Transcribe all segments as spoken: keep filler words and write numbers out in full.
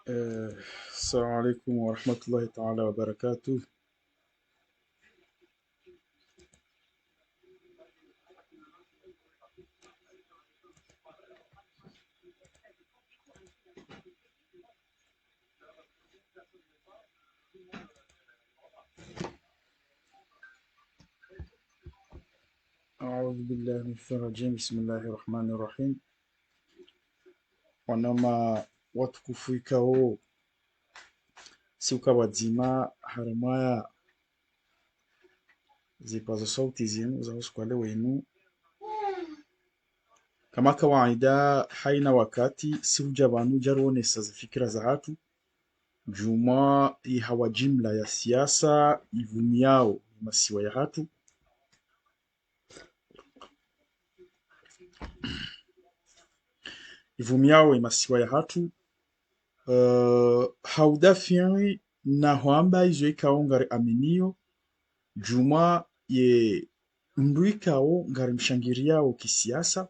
Eh, السلام عليكم ورحمة الله تعالى وبركاته. أعوذ بالله من الشيطان الرجيم. بسم الله الرحمن الرحيم. Wananya watukufu ikao, si uka pvwadzima harumwa ya zipaza sauti zinu za usiku wa leo wunu. Kama kawaida, haina wakati, si hudja pvanu hudja rionesa zifikira zahatru, djumwa ye hawa jimla ya siasa ivumiyao ye masiwa yahatru. Ivumiyao ye masiwa yahatru, eh, ha udafiri na hwamba izo ikao ngari aminiyo, djumwa ye mndru ikao ngari mshangiriyao kisiasa.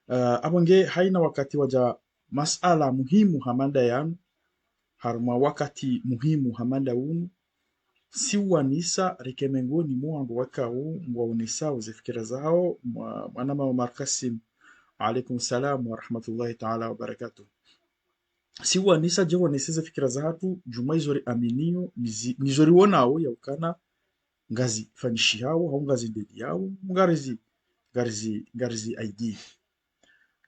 Eh, apvo nge haina wakati wadja masala muhimu hama nda yanu, harumwa wakati muhimu hama nda wunu, si uwanisa rike mengoni mwa wandru wakao ngwaonesao ze fikira zahao, mwa-, mwananya Omar Kassim, alaikum salam wa rahmatullahi taala wa barakatuh. Si uwanisa dje wonese ze fikira zahatru, djumwa izo ri aminiyo, nizi-, nizo riwonao ya ukana ngazifanyishihao, hau ngazi ndeleyao, ngarizi, ngarizi, ngarizi aidi.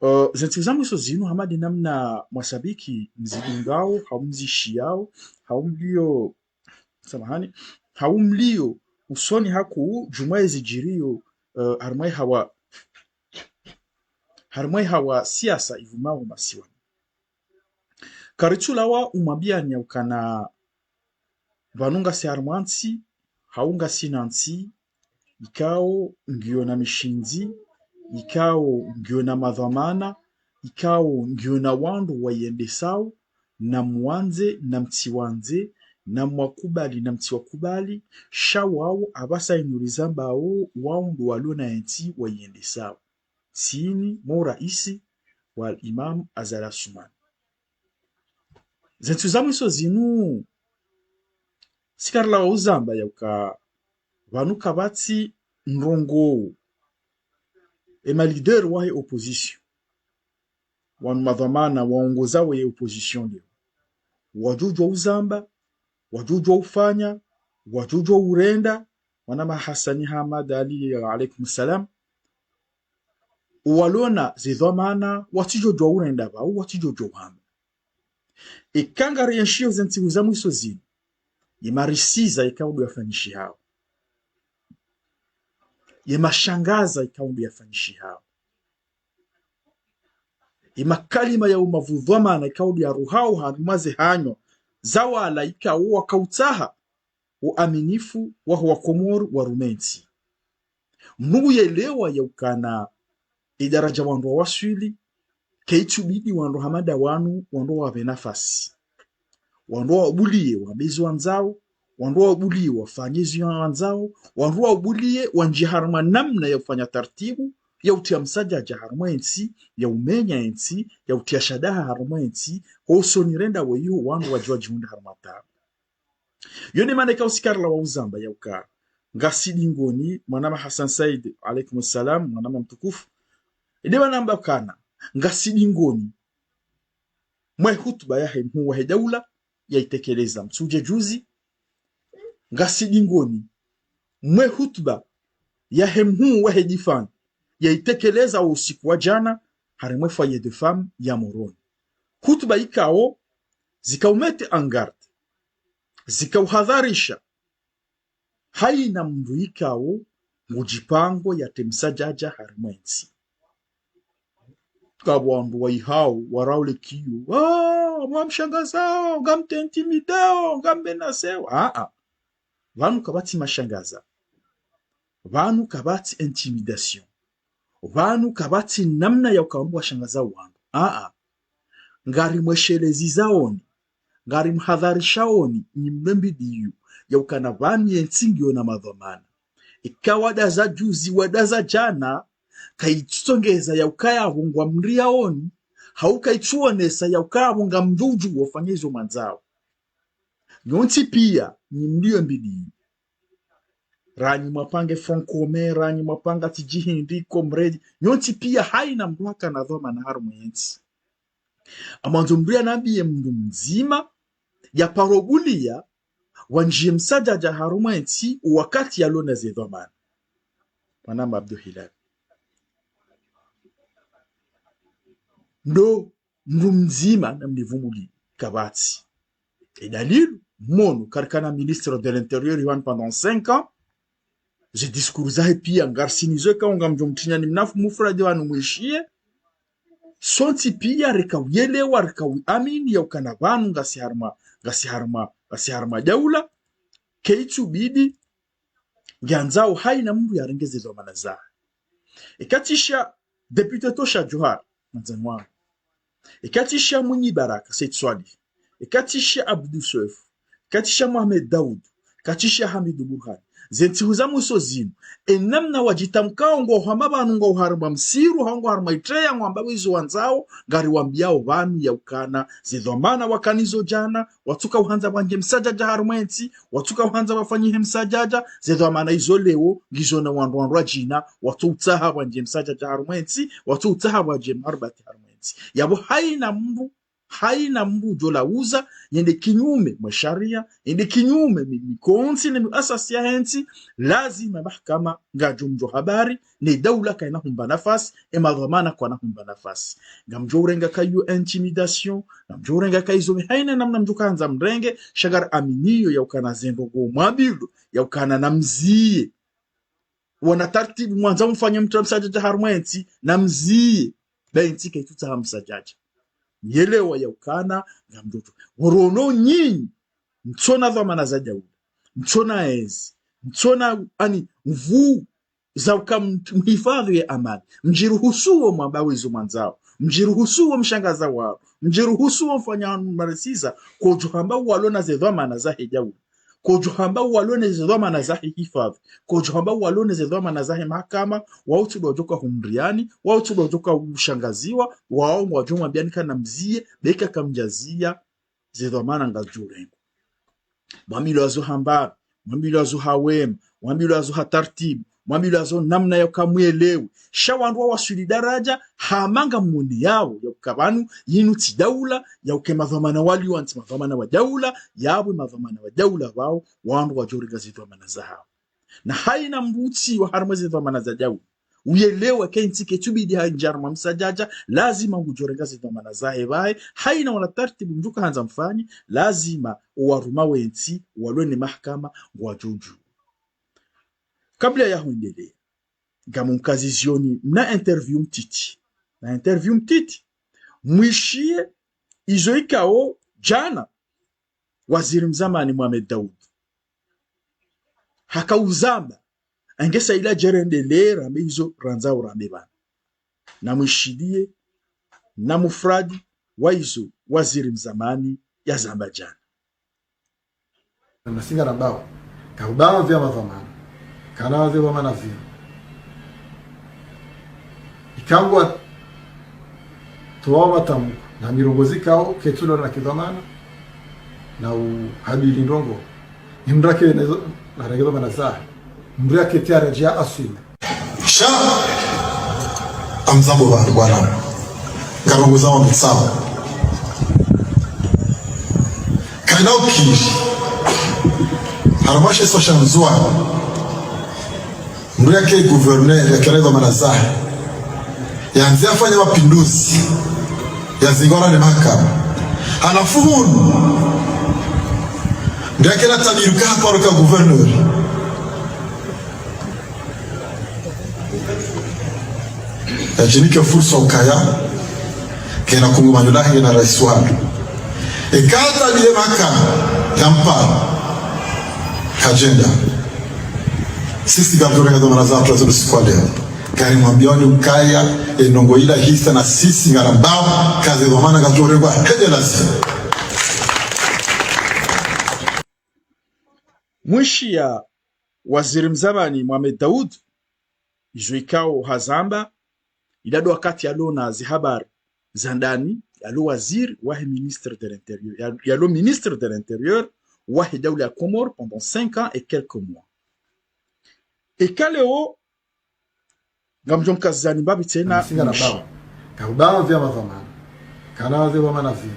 Eh, ze ntsihu za mwiso zinu, hama nde namna mwasabiki mzidungao, hau mzishiyao, hau mliyo, samahani, hau mliyo usoni hakuu, djumwa ezidjiriyo, eh, harumwa ye hawa, harumwa ye hawa siasa ivumao masiwani. Karitsulawa umwambiyani ya ukana pvanu ngasi harumwa ntsi, hau ngasina ntsi, ikao ngiyo na mishindzi, ikao ngiyo na madhwamana, ikao ngiyo na wandru wayendesao, na mwandze, na mtsiwandze, na mwakubali, na mtsiwakubali, sha wao apvasa inu rizambao, wao ndo walo na yentsi wayendesao. Tsini mwa uraisi wa Imam Azali Assoumani. Ze ntsihu za mwiso zinu, si karilawa uzamba ya uka pvanu kapvatsi ndrongoo, e ma leader wahe opposition, wanu madhwamana waongozao ye opposition leo, wadjodjuwa uzamba, wadjodjuwa ufanya, wadjodjuwa urenda, mwananya Hassani Hamada Ali, alaikum salam, walo na ze dhwamana, watsidjodjuwa urenda pvao, watsidjodjuwa uhamba. Eka ngarienshiyo ze ntsihu za mwiso zinu, ye marisiza ikao ndo yafanyishihao, ye mashangaza ikao ndo yafanyishihao, ye makalima ya umavudhwamana ikao ndo yaruhao harumwa ze hanyo za wala ikao wakautsaha uaminifu waho wa Komori warume ntsi. Mngu yelewa ya ukana idaraja wandru wawaswili, kaitsubidi wandru hama nda wanu, wandru wapve nafasi. Wandru wawabuliye wambe ezi wandzao, wandru wawabuliye wafanye ezi wandzao, wandru wawabuliye wandjiye harumwa namna ya ufanya tartibu, ya utriya msadjadja harumwa entsi, ya umenya entsi, ya utriya shadaha harumwa entsi, ho usoni renda weyiho wandru wadji wadjihundra harumwa tabu. Yo nde mana ikao si karilawa uzamba ya uka ngasi dingoni, mwananya Hassan Said, alaikum salam, mwananya mtukufu. Inde mana namba ukana ngasi dingoni mwe hutuba yahe mhuu wahe daula yaitekeleza mtsudje juzi, ngasi dingoni mwe hutuba yahe mhuu wahe difani yaitekeleza wo usiku wa djana, harimwa foyer de femme ya Moroni. Hutuba ikao zikaumettre en garde, zikauhadharisha haina mndru ikao ngudjipango yatre msadjadja harimwa entsi. Kapvo wandru waihao waraule kiyo, ah, mwamshangazao, ngamtru intimideo, ngammenaceo. Aa. Pvanu kapvatsi mashangaza. Pvanu kapvatsi intimidation. Pvanu kapvatsi namna ya ukao mndru ashangaza wandru. Aa. Ngarimweshelezizaoni, ngarimhadharishaoni, nyi mlio mbidi yu, ya ukana pvanu yentsi ngiyo na madhwamana. Ika wadaza juzi, wadaza jana, kaitsutsongeza ya ukaya pvo ngwamriaoni, hau kaitsuonesa ya ukaya pvo ngamdjo udjuwa ufanya izo mwandzao. Nyontsi pia, nyi mlio mbidi yu. Ranyi mwapange Front Commun, ranyi mwapanga tsi djihindi, Comrade, nyontsi pia haina mndru hakana dhwamana harumwa yentsi. Amwandzo mndru yanambiye mndru mdzima, ya paro buliya, wandjiye msadjadja harumwa yentsi, wakati yalo na ze dhwamana. Mwanama Abdou Hilal. Ndo mndru mdzima namnivumuli kapvatsi. E dalilu, mono, karikana ministre de l'Intérieur, Yohan, pendant cinq ans, ze discours zahe pia, ngarisinizo eka unga mdjo mtrinyani mnafu mufradi wanu mwishiye, sontsi pia reka uyelewa, reka uamini, ya ukana pvanu ngasi harumwa, ngasi harumwa, ngasi harumwa daula, keitsubidi, ngiandzao haina mndru yarenge ze dhwamana zahe. Eka tsi sha député Tosha Djohar, mwandzani wangu. Eka tsi sha Mwinyi Baraka, Said Soilihi. Eka tsi sha Abdou Soefo. Eka tsi sha Mohamed Daoud. Eka tsi sha Hamidou Bourhane. Ze ntsihu za mwiso zinu. E namna wadjitamkao ngwao hamba pvanu ngwao harumwa msiru, hau ngwao harumwa itreya, ngwamba pvo izo wandzao, ngariwambiao pvanu ya ukana, ze dhwamana wakanazo jana, watsuka uhandza wandje msadjadja harumwa yentsi, watsuka uhandza wafanyihe msadjadja, ze dhwamana izo leo, ngizo na wandru wandru wadjina, watso utsaha wandje msadjadja harumwa yentsi, watso utsaha wandje mharbati harumwa yentsi. Yapvo haina mndru, haina mndru udjo lauza, yende kinyume mwe sharia, yende kinyume mi-, mikontsi ne miasasi yahe ntsi, lazima mahakama ngadjo mdjo habari, ne daula kaina humba nafasi, e madhwamana kwana humba nafasi. Ngamdjo urenga kayo intimidation, ngamdjo urenga kayizo mi haina namna mdjo kandza mrenge, sha ngari aminiyo ya ukana ze ndrongoo mwambilwa, ya ukana namziye. Wana tartibu mwandza mfanye mtru msadjadja harumwa yentsi, namziye. Ba yentsi kaitsutsaha msadjadja. Nyelewa ya ukana, ngamdjo. Worono nyinyi, mtsona dhwamana za daula, mtsona ezi, mtsona ani mvu za uka m-, mhifadhwi ye amani. Mdjiruhusuo mwamba wizo mwandzao. Mdjiruhusuo mshangaza wao. Mdjiruhusuo mfanya marisiza. Kodjo hamba walo na ze dhwamana zahe daula. Kodjo hamba walo na ze dhwamana zahe hifadhwi. Kodjo hamba walo na ze dhwamana zahe mahakama. Wao tsi ndo wadjoka humriani. Wao tsi ndo wadjoka ushangaziwa. Wao ngwadjo mwambiani kana mziye. Beka kamdjaziya. Ze dhwamana ngazidjo rengwa. Mwambilwa zo ha mbapvi, mwambilwa zo ha wema, mwambilwa zo ha tartibu, mwambilwa zo namna ya uka mwelewe. Sha wandru wawaswili daradja, hama ngamwone yawo, ya uka pvanu, yinu tsi daula, ya uka e madhwamana waliwa ntsi madhwamana wa daula, yapvo e madhwamana wa daula pvao, wandru wadjo renga ze dhwamana zahao. Na haina mndru utsiwa harumwa ze dhwamana za daula. Uyelewa ke ntsi kaitsubidi handje harumwa msadjadja, lazima ngudjo renga ze dhwamana zahe pvahe, haina wana tartibu mdjo uka handza mfanye, lazima owaruma wentsi, walwe ne mahakama, ngwadjo udjuwa. Kabla ya hwendelea, ngamumkazizioni na interview mtiti. Na interview mtiti. Mwishiye, izo ikao, jana, waziri mzamani Mohamed Daoud. Haka uzamba, angesa ila djerendelee rambe izo randza urambe pvanu. Namwishiliye, na mufradi, wa izo, waziri mzamani, yazamba jana. Na masinga na bawo. Ka ubawa vya madhwamana. Kana vya madhwamana vya. Ikangwa towa matamko na mirongozi kao ketsulo na kidhwamana na uhabili ndrongoo. Ni mndru ake na izo, na renge dhwamana zahe. Mndru ake tayari djia aswime. Sha, amzambo pvanu bwana. Ngarongoo za wandru sawa. Kaina ukiri. Harumwa she sosha nzwa. Mndru yake gouverneur yake na dhwamana zahe. Yandzi yafanya mapinduzi, yazingara ne mahakama. Halafu hunu, nde yakena tabiri uka haparo ka gouverneur. Yadjinike fursa ukaya, kena kungumanyo lahe na raisi walo. Eka tabiri mahakama, yampara. Hadjenda. Sisi ngarudjo renga dhwamana zahatru za usiku wa leo. Ngarimwambiao ni ukaya, e ndrongoo ila hisa na sisi ngarambao, ka ze dhwamana ngazidjo rengwa hende lazimu. Mwishiya waziri mzamani Mohamed Daoud, izo ikao hazamba, ila ndo wakati yalo na ze habari za ndani, yalo waziri wahe ministre de l'Intérieur, ya-, yalo ministre de l'Intérieur wahe daula ya Comores pendant cinq ans et quelques mois. Eka leo, ngamdjo mkazani mbapvi tsena. Ngamsinga na mwishi. Bawa. Ka ubawa vya madhwamana. Kana waze dhwamana zinu.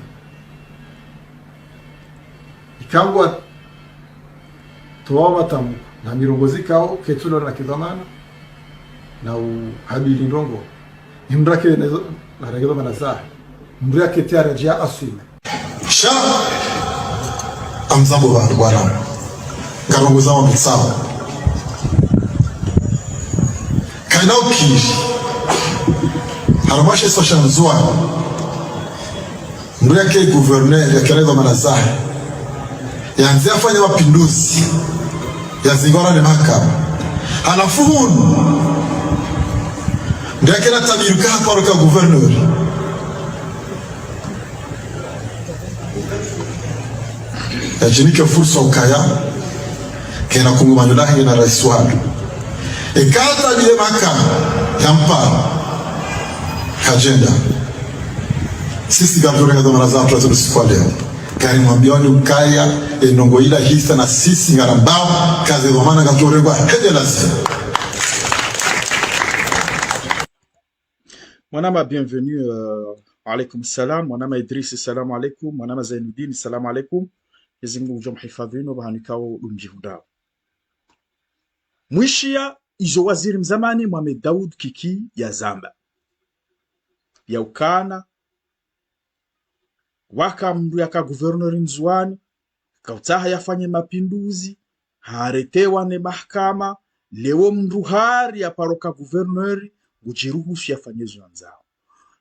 Ikao ngwatoao matamko na mirongozi ikao ketsulo na kidhwamana. Na uhabili ndrongoo. Ni mndru yake na izo, na renge dhwamana zahe. Mndru yake tayari yadja aswime. Sha, ngamzambo pvanu bwana. Ngarongozao mtsaho. Kayina ukiri. Harumwa she isiwa sha Ndzuwani. Mndru yake gouverneur, yakena dhwamana zahe. Yandzi yafanya mapinduzi. Yazingara ne mahakama. Halafu hunu. Nde yakena tabiri uka haparo ka gouverneur. Yadjinike fursa ukaya, kena kungumanyo lahe na raisi walo. Eka tabiri mahakama, yampara. Hadjenda. Sisi ngarudjo renga dhwamana zahatru za usiku wa leo. Ngarimwambiao ni ukaya, e ndrongoo ila hisa na sisi ngarambao, ka ze dhwamana ngazidjo rengwa hende lazimu. Mwanama Bienvenu, euh, alaikum salam. Mwanama Idriss, salam alaikum. Mwanama Zainuddin, salam alaikum. Mwenyezi Mungu ngudjo mhifadhwi no pvahanu ikao ndo mdjihundrao. Mwishiya izo waziri mzamani Mohamed Daoud Kiki yazamba. Ya ukana, waka mndru yaka gouverneur Ndzuwani, kautsaha yafanye mapinduzi, haretewa ne mahakama, leo mndru hari yaparo ka gouverneur, ngudjiruhusu yafanye zo yandzao.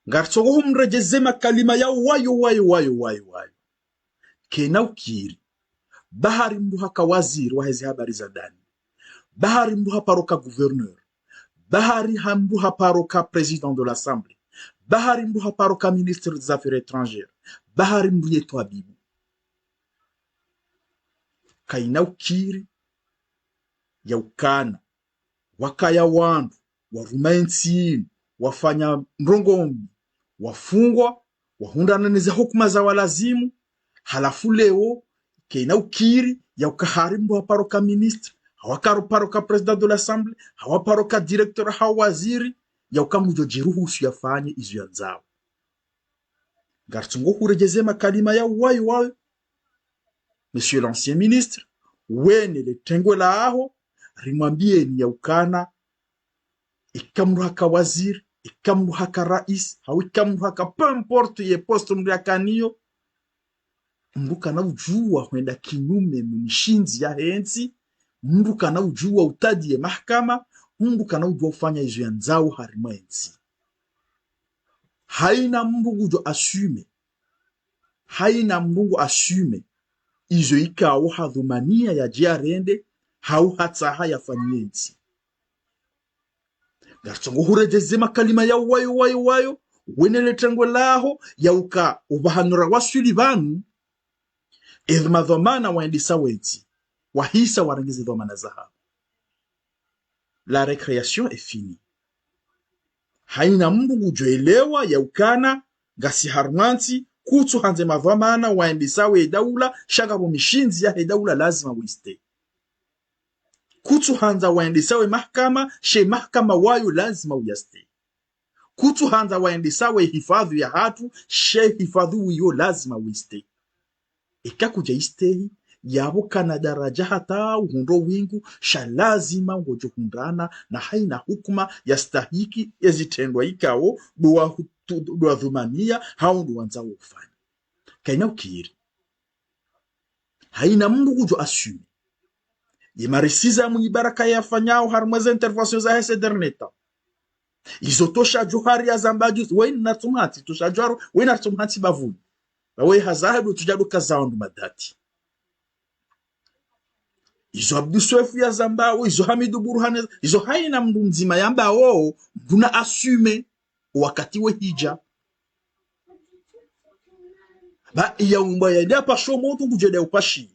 Ngaritsongo humredjeze makalima ya wayo, wayo, wayo, wayo, wayo. Kena ukiri. Bahari mndru haka waziri wahe ze habari za ndani. Bahari mndru haparo ka gouverneur. Bahari ha mndru haparo ka président de l'Assemblée. Bahari mndru haparo ka ministre des Affaires étrangères. Bahari mndru ye twabibu. Kayina ukiri ya ukana wakaya wandru, waruma entsi inu, wafanya ndrongoo mbi, wafungwa, wahundrana ne ze hukuma za walazimu, halafu leo, kena ukiri, ya uka hari mndru haparo ka ministre, hawu haparo ka président de l'Assemblée, hawu haparo ka directeur hawu waziri, ya uka ngudjo djiruhusu yafanye izo yandzao. Ngaritsongo huredjeze makalima ya wayo wayo. Monsieur l'ancien ministre, wene le tengwe laho, rimwambieni ya ukana, eka mndru haka waziri, eka mndru haka raisi, hawu eka mndru haka peu importe ye poste mndru yakanayo, mndru kana udjuwa hwenda kinyume no mishindzi yahe ntsi, mndru kana udjuwa utadi ye mahakama, mndru kana udjuwa ufanya izo yandzao harimwa entsi. Hayina mndru ngudjo assume. Hayina mndru ngu assume izo ikao hadhumaniya yadje yarende, hawu hatsaha yafanye entsi. Ngaritsongo huredjeze makalima ya wayo, wayo, wayo, wene le tengwe laho, ya uka opvahanu rawaswili pvanu, ezi madhwamana waendesa entsi, wahisa warenge ze dhwamana zahawo. La récréation est finie. Hayina mndru ngudjo elewa ya ukana, ngasi harumwa entsi, kutsu handza madhwamana waendesa ye daula, sha ngapvo mishindzi yahe daula lazima wayiste. Kutsu handza waendesa ye mahakama, she mahakama wayo lazima uyayiste. Kutsu handza waendesa ye hifadhwi yahatru, she hifadhwi wiyo lazima wayiste. Eka kudja yistehi, Yapvo kana daraja hata uhundro wingu, sha lazima ngodjo hundrana na haina hukuma ya stahiki ye zitrendwa ikao ndo wa hutu-, ndo wa dhumania, hau ndo wandzao ufanya. Kaina ukiri. Haina mndru ngudjo assume. Ye marisiza mwenyi baraka yafanyao harumwa ze intervention za hese dernier temps. Izo Tosha Djohar yazamba juzi, wena tsumhatsi, Tosha Djohar, wena tsumhatsi bavuni. Ba we hazahadu tujadu kazao ndo madati. Izo Abdou Soefo yazambao, izo Hamidou Bourhane, izo haina mndru mdzima yambao, mndru na assume, wakati we hidja. Ba iya umbwa ya dia pasho motro ngudjo dia upashi.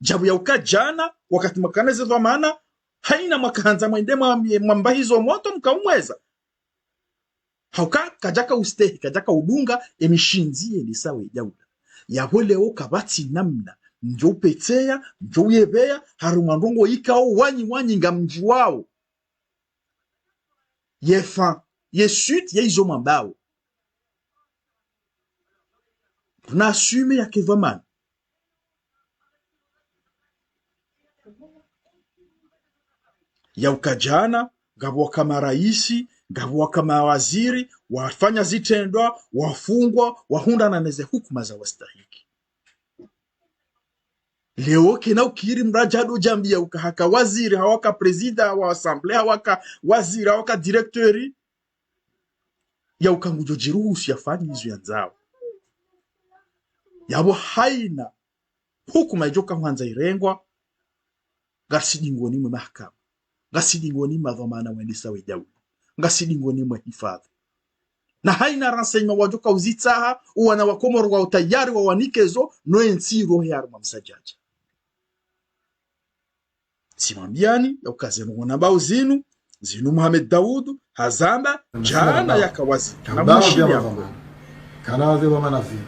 Djabu ya uka djana, wakati mwakana ze dhwamana, haina mwakahandza mwende mwa-, mwambahizo motro mkaumweza. Hauka kadjaka ustehi, kadjaka udunga, emishindzi yendesao ye daula. Yapvo leo kapvatsi namna, mdjo upetseya, mdjo uyepveya, harumwa ndrongo ikao, wanyi, wanyi ngamdjuwao. Ye fin, ye suite, ye izo mwambao. Mndru na assume yake dhwamana. Ya uka djana, ngapvo waka maraisi, ngapvo waka mawaziri, wafanya zitrendwa, wafungwa, wahundrana neze hukuma za wastahiki. Leo kena ukiri mndru adja ndo djambiya uka haka waziri, hau haka président wa assemblée, hau haka waziri, hau haka directeur, ya uka ngudjo djiruhusu yafanye izo yandzao. Yapvo haina hukuma idjo ka hwandza irengwa, ngasi dingoni mwe mahakama, ngasi dingoni mwa madhwamana wendesao ye daula, ngasi dingoni mwe hifadhwi. Na haina renseignement wadjo ka uzitsaha, uwana wa Komoro wa utayari wawanike zo, no entsi irohe harumwa msadjadja. Tsimwambiyani, ya uka zinu ngona mbao zinu, zinu Mohamed Daoud hazamba, djana yaka waziri. Na mheshimiwa. Kana ze dhwamana zinu.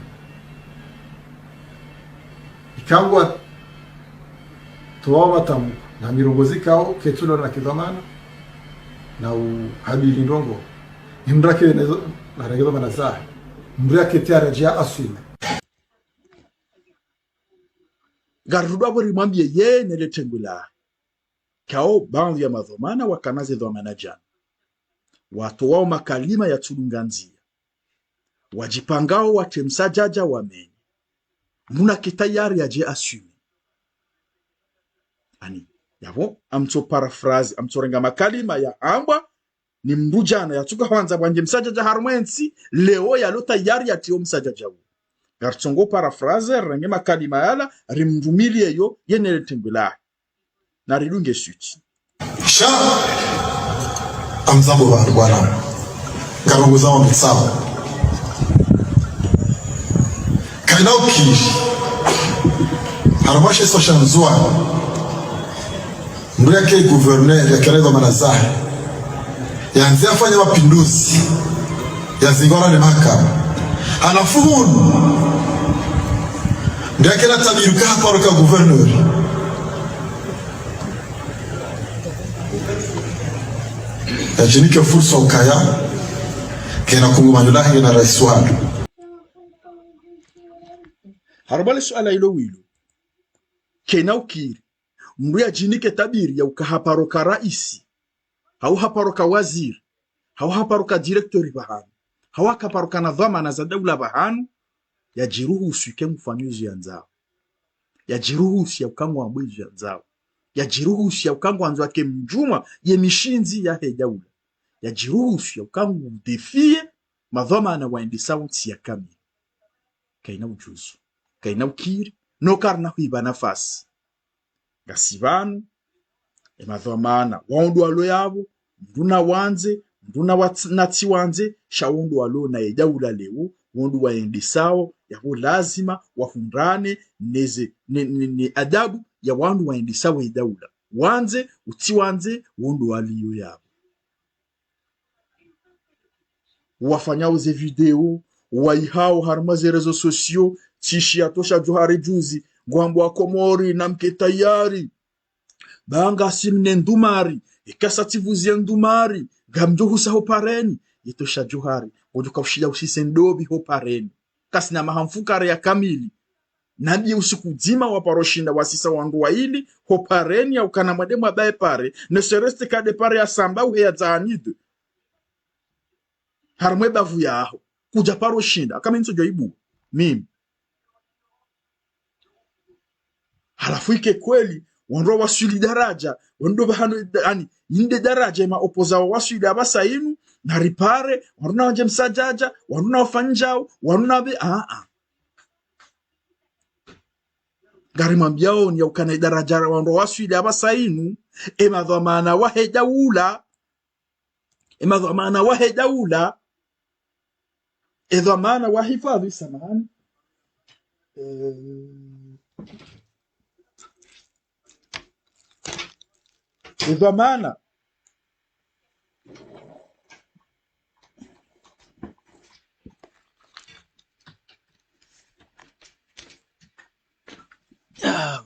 Ikao ngwatoao matamko na mirongozi ikao ketsulo na kidhwamana na uhabili ndrongo. Ni mndru yake nezo, na renge dhwamana zahe. Mndru yake tayari adja assume. Ngarirudi apvo rimwambiye yeye nele tengwe lahe. Kao baadhwi ya madhwamana wakana ze dhwamana djana. Watoao makalima ya tsudunga ndziya. Wadjipangao watre msadjadja wamenye. Mndru nake tayari yadje assume. Ani, yapvo, amtso paraphrase, amtso renga makalima ya ambwa, ni mndru djana yatsuka hwandza pvwandje msadjadja harumwa entsi, leo yalo tayari yatriyo msadjadja uwo. Ngaritsongo paraphrase, renge makalima yala, rimdrumiliye yo, ye nele tengwe lahe. Na ridunge suite. Sha, amzambo pvanu bwana. Ngarongozao mtsaho. Kaina ukiri. Harumwa she isiwa sha Ndzuwani. Mndru yake gouverneur, yake na dhwamana zahe. Yandze yafanye mapinduzi. Yazingara ne mahakama. Halafu hunu. Mndru yake na tabiri uka haparo ka gouverneur. Yadjinike fursa ukaya. Kena kungumanyo lahe na raisi wandru. Harumwa le suala ilo wilo. Kena ukiri. Mndru yadjinike tabiri ya uka haparo ka raisi, hau haparo ka waziri, hau haparo ka directeur pvahanu, hau haparo ka na dhwamana za daula pvahanu, yadjiruhusu ike ngufanyo izo yandzao. Yadjiruhusu ya uka ngwambo izo yandzao. Yadjiruhusu ya uka ngwandzo yake mdjumwa ye mishindzi yahe daula. Yadjiruhusu ya uka ngu défier madhwamana wendesao ntsi ya kamili. Kaina ujuzu. Kaina ukiri. No karina huipva nafasi. Ngasi pvanu, e madhwamana, wao ndo walo yapvo, mndru na wandze, mndru na watsi-, na tsi wandze, sha wao ndo walo na ye daula leo, wao ndo wayendesao, yapvo lazima wahundrane neze, ne, ne, ne adabu ya wandru wayendesao ye daula. Wandze, utsi wandze, wao ndo waliyo yapvo. Wafanyao ze video, waihao harumwa ze réseaux sociaux, tsi shiya Tosha Djohar juzi, ngwambo wa Komori, namke tayari. Ba ngasi mne ndumari, eka sa tsivuzie ndumari, ngamdjo husa ho pareni, ye Tosha Djohar, ngodjo ka ushiya usise ndopvi ho pareni. Kasina maha mfukare ya kamili. Nambiye usiku mdzima waparo shinda wasisa wandru waili, ho pareni ya ukana mwade mwabaye pare, ne serait-ce que nde pare ya Samba uhe ya Dzahanidwe. Harumwa ye bavu yaho. Kudja paro shinda. Aka mi ntsudjo ibuwa. Mimi. Halafu ike kweli, wandru waswili daraja, wandru pvahanu, yaani, inde daraja, ema opposants wa waswili apvasa inu, na ripare, wandru na wadje msadjadja, wandru na wafanyao, wandru na be, a, a. Ngarimwambiyaoni ya ukana idaraja ra wandru waswili apvasa inu, emadhwamana wahe daula, emadhwamana wahe daula, edhwamana wa hifadhwi, samahani. Eh, edhwamana. Ah.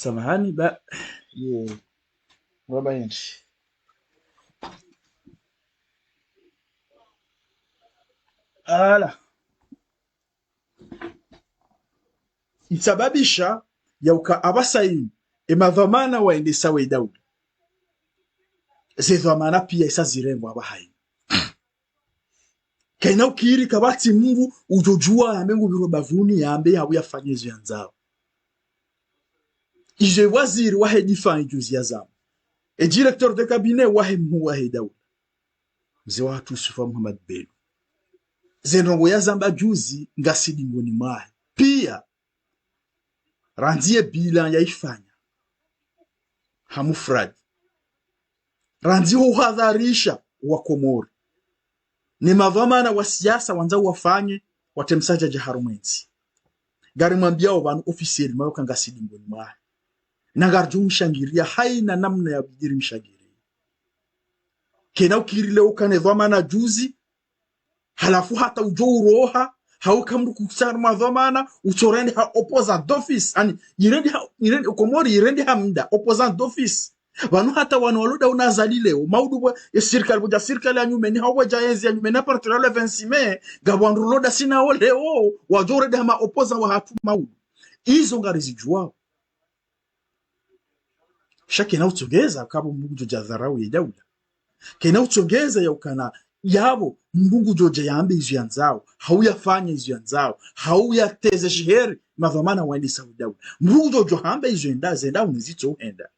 Samahani ba, ye, ngwaba yentsi. Ala. Isababisha ya uka apvasa inu, emadhwamana waendesao edaula. Zedhwamana piya isa zirengwa apvaha inu. Kayina ukiri kapvatsi mndru udjodjuwa yambe ngupviro bavuni yambe hau yafanye izo yandzao. Izo ewaziri wahe défense juzi yazamba. E directeur de cabinet wahe mhuu wahe daula. Mze wahatru Yusufa Muhammad Belou. Zendrongo yazamba juzi ngasi dingoni mwahe. Piya, randzi ye bilan yaifanya ha mufradi. Randzi ho uhadharisha wa Komori. Ne madhwamana wa siasa wandzao wafanye, watre msadjadja harumwa entsi. Ngarimwambiyao pvanu officiellement uka ngasi dingoni mwahe. Na ngaridjo mshangiriya hayina namna yabidi rimshangiriye. Kayina ukiri leo ukana edhwamana juzi, halafu hata udjo uroha, hauka mndru kukusa harumwa dhwamana, utsorende ha opposant d'office, yaani, irende ha, irende, Komori irende ha mda, opposant d'office. Pvanu hata wanu waloda una Azali leo, maudu pvo, ye sirikali pvodja sirikali ya nyumeni, hau pvodja yezi ya nyumeni, à partir ya le vingt-six mai, ngapvo wandru loda sina wo leo, wadjo urende hama opposant wahatru maudu. Izo ngarizidjuwao. Sha kayina utsongeza kapvo mndru ngudjo dja dharau ye daula. Kayina utsongeza ya ukana yapvo mndru ngudjo dja yambe izo yandzao, hau yafanye izo yandzao, hau yateze shiheri madhwamana waendesao daula. Mndru ngudjo dja hamba izo yenda, zenda unizitso uhenda.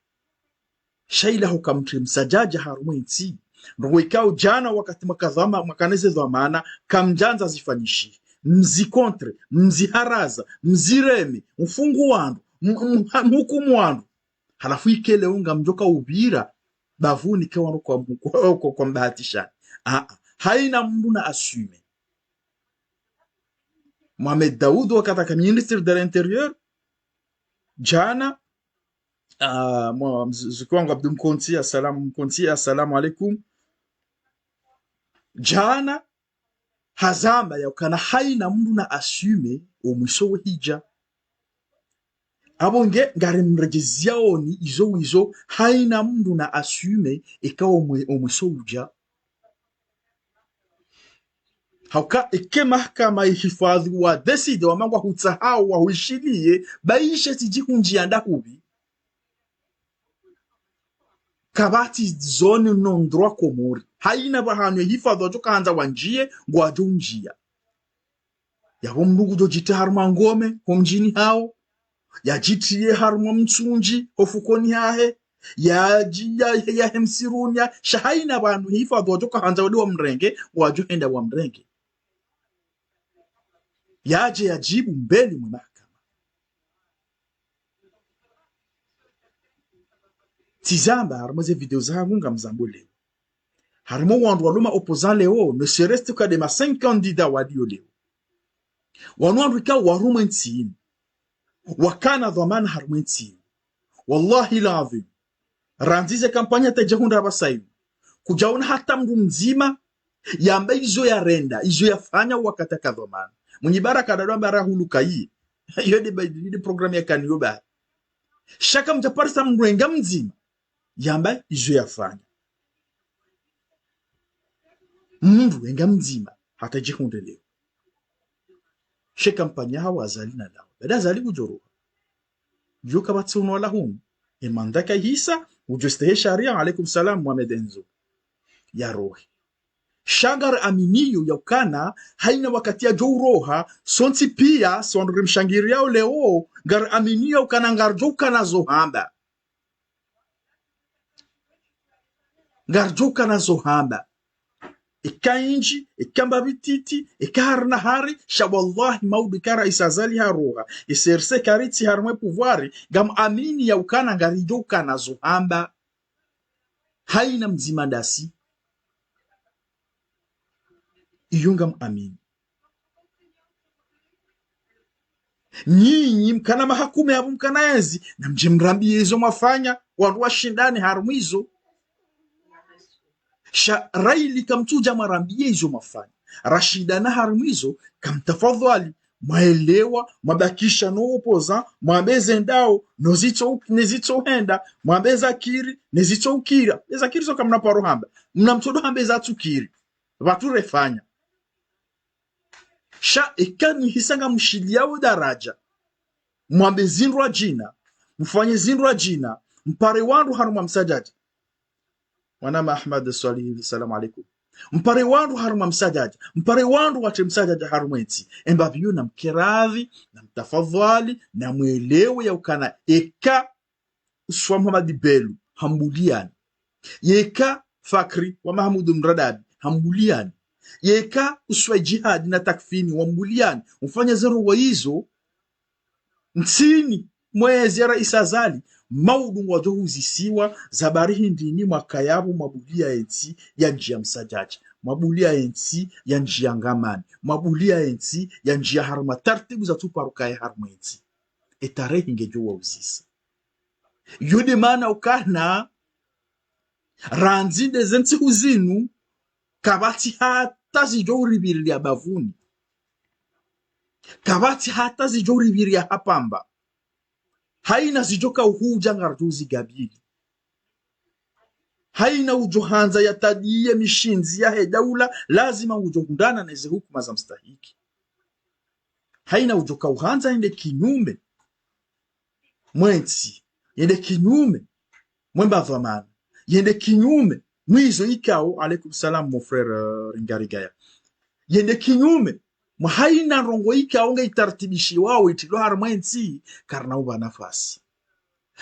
Sha ila huka mtre msadjadja harumwa entsi. Ndrongo ikao djana wakati mwaka dhwama, mwaka neze dhwamana, kamdjandza zifanyishihe. Mzi contre, mziharaza, mzireme, mfungu wandru, m-, m-, ha-, mhukumu wandru. Halafu ike leo ngamdjoka upvira bavuni ke wandru kwa, kwa, kwa, kwa mbahatishani. A, a. Hayina mndru na assume. Mohamed Daoud wakati aka ministre de l'Intérieur, djana, ah, mwa-, mz-, mzuki wangu Abdou Mkontsi, assalamu, Mkontsi, assalamu alaikum. Djana, hazamba ya ukana hayina mndru na assume omwiso wehidja. Apvo nge ngarimredjeziyaoni izo wizo, hayina mndru na assume eka omwi-, omwiso udja. Hauka eke mahakama ihifadhwi wa décide wamba ngwahutsahao wahuishiliye, ba ishe tsidjihundjiya ndahupvi. Kapvatsi zone non-droit Komori. Hayina pvahanu ehifadhwi wadjo kahandza wandjiye, ngwadjo undjiya. Yapvo mndru ngudjo djitriya harumwa ngome, ho mdjini hawo. Yadjitriye harumwa mtsundji, ho fukoni hahe. Yadji-, ya, yahe msiruni, ya, sha hayina pvanu ehifadhwi wadjo kahandza wende wamrenge, wadjo henda wamrenge. Yadje yadjibu mbeli mwe mahakama. Tsizamba harumwa ze video zangu ngamzambo leo. Harumwa wandru walo ma opposants leo, ne serait-ce que nde ma cinq candidats waliyo leo. Wanu wandru ikao warumwa entsi inu. Wakana dhwamana harumwa entsi inu. Wallahi l'adhwim. Randzi ze kampanyi hata idja hundra apvasa inu, kudjaona hata mndru mdzima Yamba izo yarenda, izo yafanya wakati aka dhwamana. Mwinyi Baraka ndado amba rahuluka iye. Iyo nde ba-, nde programme yakaniyo bahi. Sha kamdjaparisa mndru enga mdzima yamba izo yafanya. Mndru enga mdzima hata djihundre leo. She kampanyi hawa Azali na lawa. Baada Azali kudjoroha. Djo kapvatsi unu wala hunu. E mandaka ihisa, udjo stehi sharia, alaikum salam, Mohamed Enzo. Yarohe. Sha ngari aminiyo ya ukana, haina wakati yadjo uroha, sontsi pia, si wandru rimshangiriyao leo, ngari aminiyo ya ukana ngaridjo ukana zo hamba. Ngaridjo ukana zo hamba. Eka indji, eka mbapvi ntiti, eka hari na hari, sha wallahi maudu eka Rais Azali haroha, e C R C karitsi harimwa e pouvoir, ngam amini ya ukana ngaridjo ukana zo hamba. Haina mdzima ndasi. Iyo ngam amini. Nyinyi mkana mahakume yapvo mkana yezi, namdje mrambiye izo mwafanya, wandru washindane harimwa izo. Sha raili kamtsudja mwarambiye izo mwafanya. Rashindana harimwa izo, kamtafadhwali, mwaelewa, mwabakisha no opposant, mwambe zendao, no zitso, ne zitso henda, mwambe zakiri, ne zitso ukira. E zakiri zo kamna paro hamba. Mna mtsodo hamba e zatsukiri. Pvatsu refanya. Sha eka nyi hisa ngamshiliyao daraja, mwambe zindru adjina, mfanye zindru adjina, mpare wandru harumwa msadjadja. Mwanama Ahmad Swalihi, salam alaikum. Mpare wandru harumwa msadjadja, mpare wandru watre msadjadja harumwa entsi. Embapvi iyo namke radhi, namtafadhwali, namwelewe ya ukana eka uswa Mohamed Belou, hambuliyani. Yeka Fakri wa Mahamudu Mradabi, hambuliyani. Yeka uswa Djihadi na Takfini, wambuliyani. Ufanya zero wa izo, ntsini, mwezi ya Rais Azali, maudu ngwadjo huzisiwa, zabari hindrini mwaka yapvo mwabuliya entsi ya ndjiya msadjadja, mwabuliya entsi ya ndjiya ngamani, mwabuliya entsi ya ndjiya harumwa tartibu zatsu paro kaya harumwa entsi. E tarehi ngedjo wauzisa. Iyo nde mana ukana, randzi nde ze ntsihu zinu, kapvatsi hata zidjo uripviriya bavuni. Kapvatsi hata zidjo uripviriya hapvamba. Haina zidjo kauhudja ngaridjo uzigabili. Haina udjo handza yatadiye mishindzi yahe daula, lazima udjo hundana ne ze hukuma za mstahiki. Haina udjo kauhandza yende kinyume mwe ntsi, yende kinyume mwe mbapvi amana, yende kinyume mwizo ikao, alaikum salam, mon frère, euh, Ringarigaya. Yende kinyume mwa haina ndrongo ikao nge itartibishiwao itrilwa harumwa entsi, karina upva nafasi.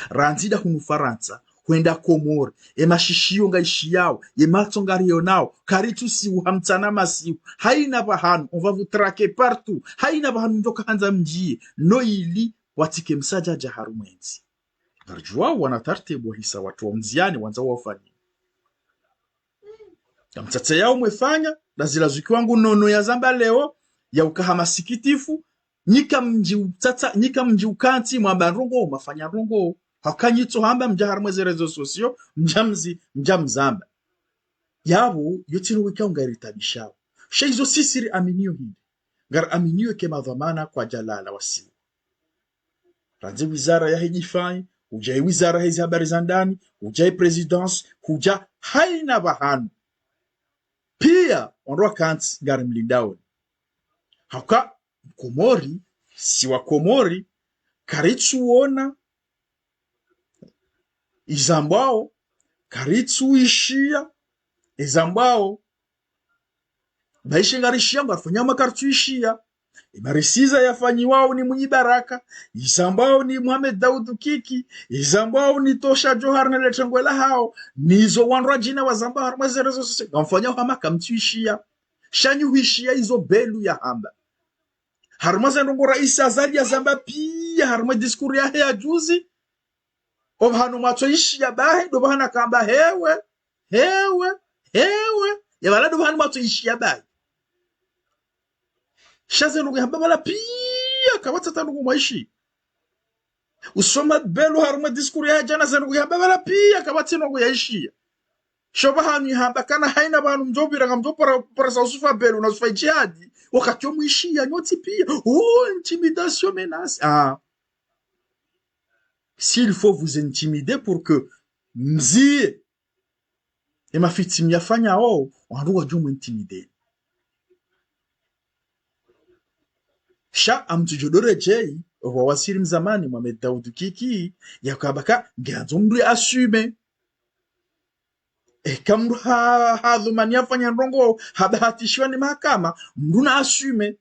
Randzi nda hunu Farantsa, hwenda Komori, e mashishiyo ngaishiyao, ye matso ngariyonao, karitsu siuha mtsana masihu, haina pvahanu, on va vous traquer partout, haina pvahanu mdjo kahandza mdjiye, no ili watsike msadjadja harumwa entsi. Ngaridjuwao wana tartibu wahisa watru wa mdziyani wandza wafanye. Kamtsatse yao mwefanya, nda zila zuki wangu nono yazamba leo, ya ukaha masikitifu, nyi kamdji utsatsa, nyi kamdji ukantsi, mwamba ndrongo, mwafanya ndrongo. Hauka nyi tso hamba mdja harumwa ze réseaux sociaux, mdja mzi, mdja mzamba. Yapvo, yo tsi ndrongo ikao ngaritabishao. Sha izo sisi ri aminiyo hindri. Ngari aminiyo ke madhwamana kwadjalala wasiwa. Randzi wizara yahe difai, hudja i wizara yahe zi habari za ndani, hudja i présidence, hudja haina pvahanu. Pia, wandru wakantsi ngari mlindaoni. Hauka, Mkomori, si wa Komori, karitsuona izambwao, karitsuishiya izambwao. Baishe ngarishiya, ngarifanya makaritsuishiya. Imarisiza yafanyiwao ni Mwinyi Baraka, izambwao ni Mohamed Daoud Kiki, izambwao ni Tosha Djohar na le tengwe lahao, nizo wandru wadjina wazambao harumwa ze réseaux sociaux, ngamfanyao hama kamtsuishiya. Sha nyi huishiya izo Belou yahamba. Harumwa ze ndrongo Rais Azali yazamba pia, harumwa discours yahe ya juzi, opvahanu mwatsoishiya bahi, ndo pvahanu kamba hewe, hewe, hewe. Ya pvala ndo pvahanu mwatsoishiya bahi. Sha ze ndrongo yahamba pvala pia, kapvatsi hata ndrongo mwaishiya. Usoma Belou harumwa discours yahe djana, ze ndrongo yahamba pvala pia, kapvatsi ndrongo yaishiya. Sho pvahanu ihamba kana haina pvahanu mdjo pvira ngamdjo para, para sa Yusufa Belou na Yusufa Djihadi, wakati omwishiya nyontsi piya. Oh, intimidation, menace. Ah. S'il faut vous intimider pour que mziye emafitsi myafanyao, wandru wadjo mwi intimider. Sha ngamdjo doredjeyi, owa waziri mzamani Mohamed Daoud Kiki, yakamba ka ngeyandzo mndru ya assume. Eka mndru ha, hadhumani yafanya ndrongo, habahatishiwa ni mahakama, mndru na assume.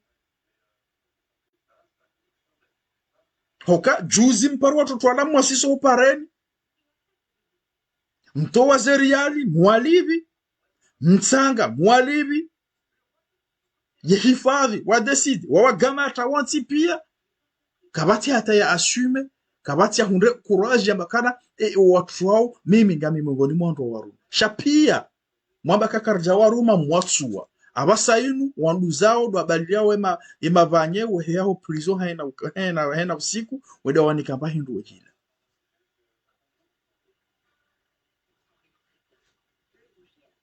Hoka, juzi mparo watru twala mwasiso upareni. Mtowa ze riyali, mwalipvi. Mtsanga, mwalipvi. Ye hifadhwi, wa décide, wawagamata wontsi piya. Kapvatsi hata ya assume, kapvatsi ya hundre courage yamba kana, e, e, watru wao, mimi ngami mwengoni mwa wandru wa waruma. Sha piya, mwamba ka karidja waruma mwatsuwa. Apvasa inu, wanduzao, ndo wabaliyao ema, emapvanye, weheyaho prison haina, haina, haina usiku, wende wanika mba hindru wehila.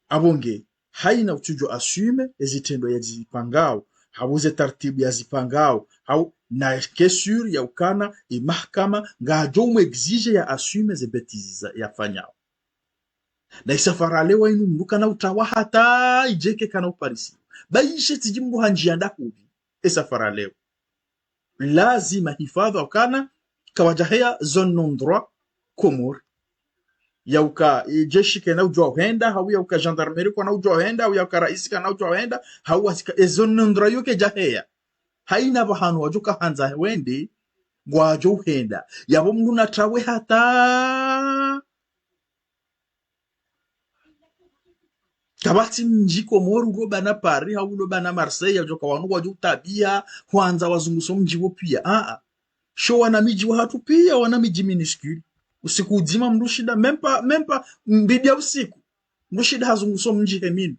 Apvo nge, haina utsudjo assume ezitrendwa yazipangao, hau ze tartibu yazipangao, hau na ke sûr ya ukana, emahakama, ngadjo mwe exige ya assume ze bêtises za, yafanyao. Na esafari leo inu mndru kana utawa hata idjeke kana uparisi. Ba ishe tsidji mndru handjiya ndahupvi. Esafari leo. Lazima hifadhwi ukana, kawadjaheya zone non-droit Komori. Ya uka, e, jeshi kena udjua uhenda, hau ya uka gendarmerie kona udjua uhenda, hau ya uka raisi kana udjua uhenda, hau wasika, e zone non-droit yo kedjaheya. Haina pvahanu wadjo kahandza wende, ngwadjo uhenda. Yapvo mndru na trawe hata. Kapvatsi mdji Komori ulo bana Paris, hau ulo bana Marseille, yadjoka wanu wadjo utabiya, hwandza wazunguso mdji wo piya. Ah, ah. Sho wana midji wahatru piya, wana midji minuscule. Usiku udzima mndru shinda, même pas, même pas, mbili ya usiku. Mndru shinda hazunguso mdji heminu.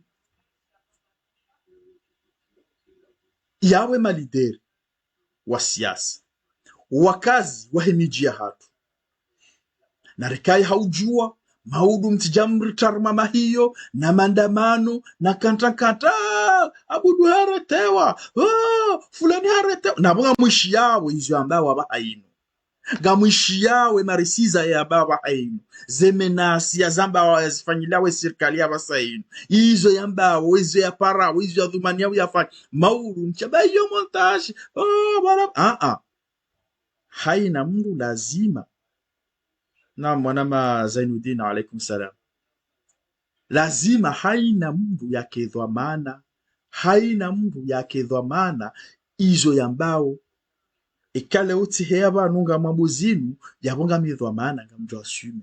Yawe ma leader wa siasa, wakazi wahe midji yahatru. Na rikayi haudjua, maudu mtsidja mritaruma mahiyo, na mandamano, na kanta kanta, Abudu haretewa, oh, fulani haretewa. Na pvo ngamwishiyawo izo yambao apvaha inu. Ngamwishiyawo emarisiza yambao apvaha inu. Ze menaces yazambao yazifanyilao esirikali ya apvasa inu. Izo yambao, izo yaparao, izo yadhumaniao yafanya. Maudu, mtsamba iyo montage. Oh, bala. Ah, ah. Haina mndru lazima. Naam, mwanama Zainuddin, alaikum salam. Lazima haina mndru yake dhwamana, haina mndru yake dhwamana izo yambao. Eka leo tsiheya pvanu ngamwambo zinu, yapvo ngami dhwamana, ngamdjo assume.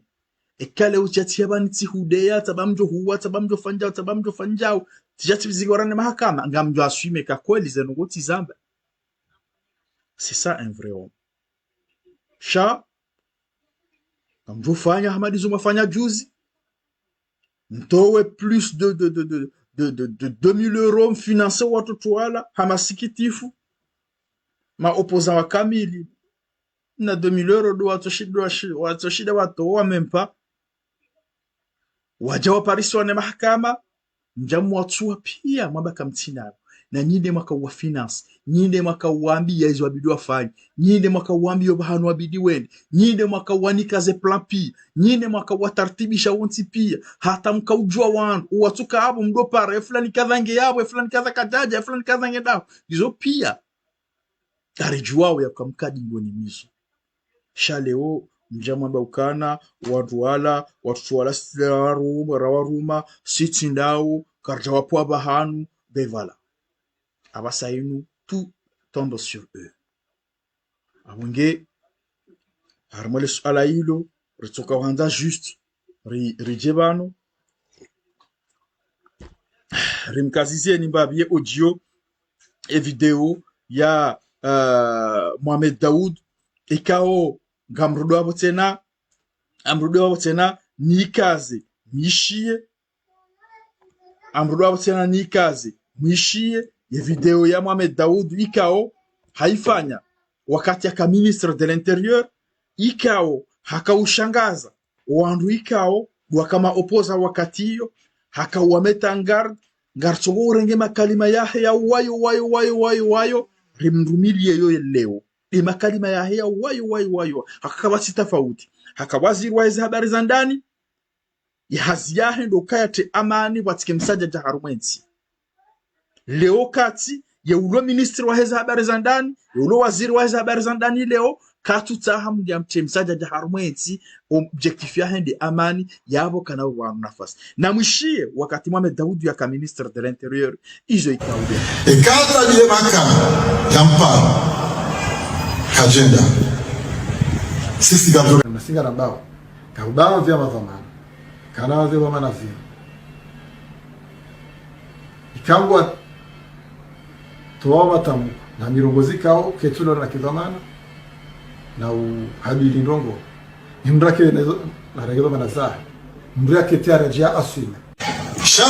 Eka leo tsiheya pvanu tsihudeya, tsamba mdjo huwa, tsamba mdjo fanyao, tsamba mdjo fanyao, tsidja tsipvizikiwa ne mahakama, ngamdjo assume ka kweli zinu ngo tsizamba. C'est ça un vrai homme. Sha, ngamdjo fanya hama ndizo mwafanya juzi. Mtowe plus de, de, de deux mille euros mfinance watoto wala, ha masikitifu. Ma opposants wa kamili. Na deux mille euros ndo watsoshinda, watsoshi-, watsoshinda watowa même pas. Wadja waparisiwa ne mahakama, mdja mwatsuwa piya mwamba kamtsinayo. Na nyi nde mwaka uwa finance, nyi nde mwaka uwambiya izo wabidi wafanye, nyi nde mwaka uwambiya opvahanu wabidi wende, nyi nde mwaka uwanika ze plan piya, nyi nde mwaka uwatartibisha wontsi piya, hata mkaudjua wandru, uwatsuka apvo mdo para, e fulani kadha nge yapvo, e fulani kadha kadjadja, e fulani kadha nge ndaho. Izo piya. Karidjuwao yaka mkadi ngoni miso. Sha leo, mdja mwamba ukana, wandru wala, watoto wala sitsi rawaruma, rawaruma, sitsi ndawo, karidja wapvwa pvahanu, be voilà. Apvasa inu, tout tombe sur eux. Apvo nge, harimwa le suala ilo, ritsoka hwandza juste, ri-, ridje pvanu, rimkazizeni mbapvi ye audio, e video ya, euh, Mohamed Daoud, ikao ngamrudi wapvo tsena, ngamrudi wapvo tsena, nikaze, mwishiye, ngamrudi wapvo tsena, nikaze, mwishiye, ye video ya Mohamed Daoud, ikao, haifanya, wakati yaka ministre de l'Intérieur, ikao, hakaushangaza, wandru ikao, waka ma opposants wakati iyo, haka uwameta en garde, ngaritsongo urenge makalima yahe ya wayo, wayo, wayo, wayo, wayo, rimrumilie yo leo. Nde makalima yahe ya wayo, wayo, wayo. Haka kapvatsi tafauti. Haka waziri waheze habari za ndani, ye hazi yahe ndo ukaya yatre amani, pvatsike msadjadja harumwa entsi. Leo kati, ye ulo ministre waheze habari za ndani, ye ulo waziri waheze habari za ndani leo, katsutsaha mndru yamtre msadjadja harumwa entsi, objectif yahe nde amani, yapvo kana pvanu nafasi. Namwishiye, wakati Mohamed Daoud yaka ministre de l'Intérieur, izo ikao nde. Eka Tabi Makame yampara, kadjenda. Sisi ngamdjo. Nasinga na bawa. Kaubao nzia madhwamana. Kana wazee wa mana zinu. Ikangwa towa matamko na mirongozi ikao ketsulo na kidhwamana na uhabili ndrongoo. Ni mndru yake na izo, na renge dhwamana zahe. Mndru yake tayari yadje aswime. Sha,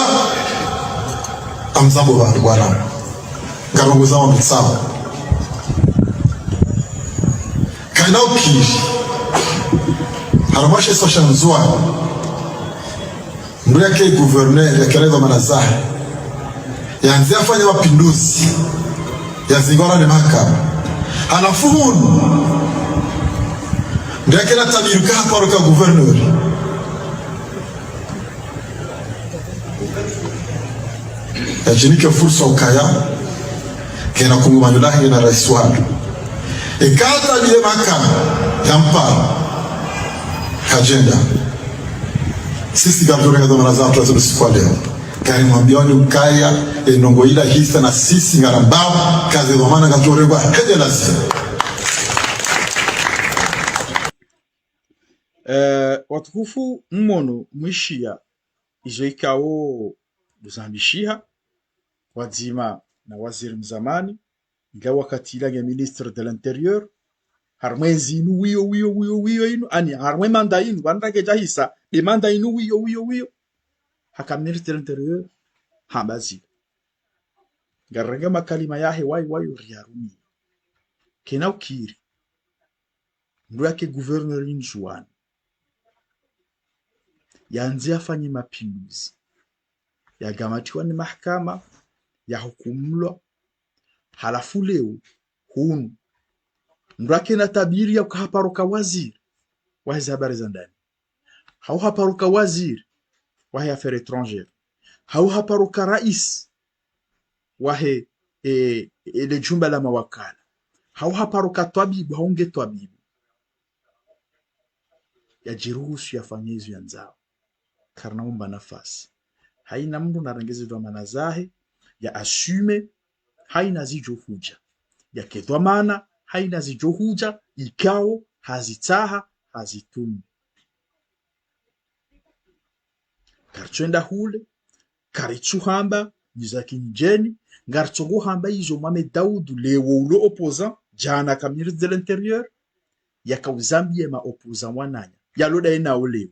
amzambo pvanu bwana. Ngarongozao mtsaho. Kana ukiri. Harumwa she isiwa sha Ndzuwani. Mndru yake gouverneur, yake na dhwamana zahe. Yandze yafanye mapinduzi. Yazingara ne mahakama. Halafu hunu. Mndru yake na tabiri uka haparo ka gouverneur. Yadjinike fursa ukaya, kena kungumanyo lahe na raisi wandru. Eka Tabi Makame yampara, kadjenda. Sisi ngamdjo renga dhwamana zahatru za usiku wa leo. Ngarimwambiao ni ukaya, e ndrongoo ila hisa na sisi ngarambao, ka ze dhwamana ngazidjo rengwa, hende lazima. Eh, watukufu, mmono mwishiya izo ikao ndo zambishiha, pvwadzima na waziri mzamani, nga wakati ila nge ministre de l'Intérieur, harumwa ezi inu wiyo, wiyo, wiyo, wiyo inu, ani harumwa mandat inu, pvanu ngadja hisa, nde mandat inu wiyo, wiyo, wiyo. Haka ministre de l'Intérieur, hamba zila. Ngarenge makalima yahe wayo, wayo riyarumia. Kena ukiri. Mndru yake gouverneur Ndzuwani. Yandze yafanye mapinduzi. Yagamatiwa ni mahakama, yahukumulwa. Halafu leo, hunu. Mndru yake na tabiri ya uka haparo ka waziri waheze habari za ndani. Hau haparo ka waziri wahe affaires étrangères. Hau haparo ka raisi wahe, e, e, le jumba la mawakala. Hau haparo ka twabibu, hau nge twabibu. Yadjiruhusu yafanye izo yandzao. Karina umba nafasi. Haina mndru narenge ze dhwamana zahe, ya assume, haina zidjo hudja. Yake dhwamana, haina zidjo hudja, ikao, hazitsaha, hazitumu. Karitsuenda hule, karitsuhamba, ni za kinjeni, ngaritsongo hamba izo Mohamed Daoud, leo ulo opposant, djana ka ministre de l'Intérieur, yaka uzambiye ma opposants wananya. Yalo daye nao leo.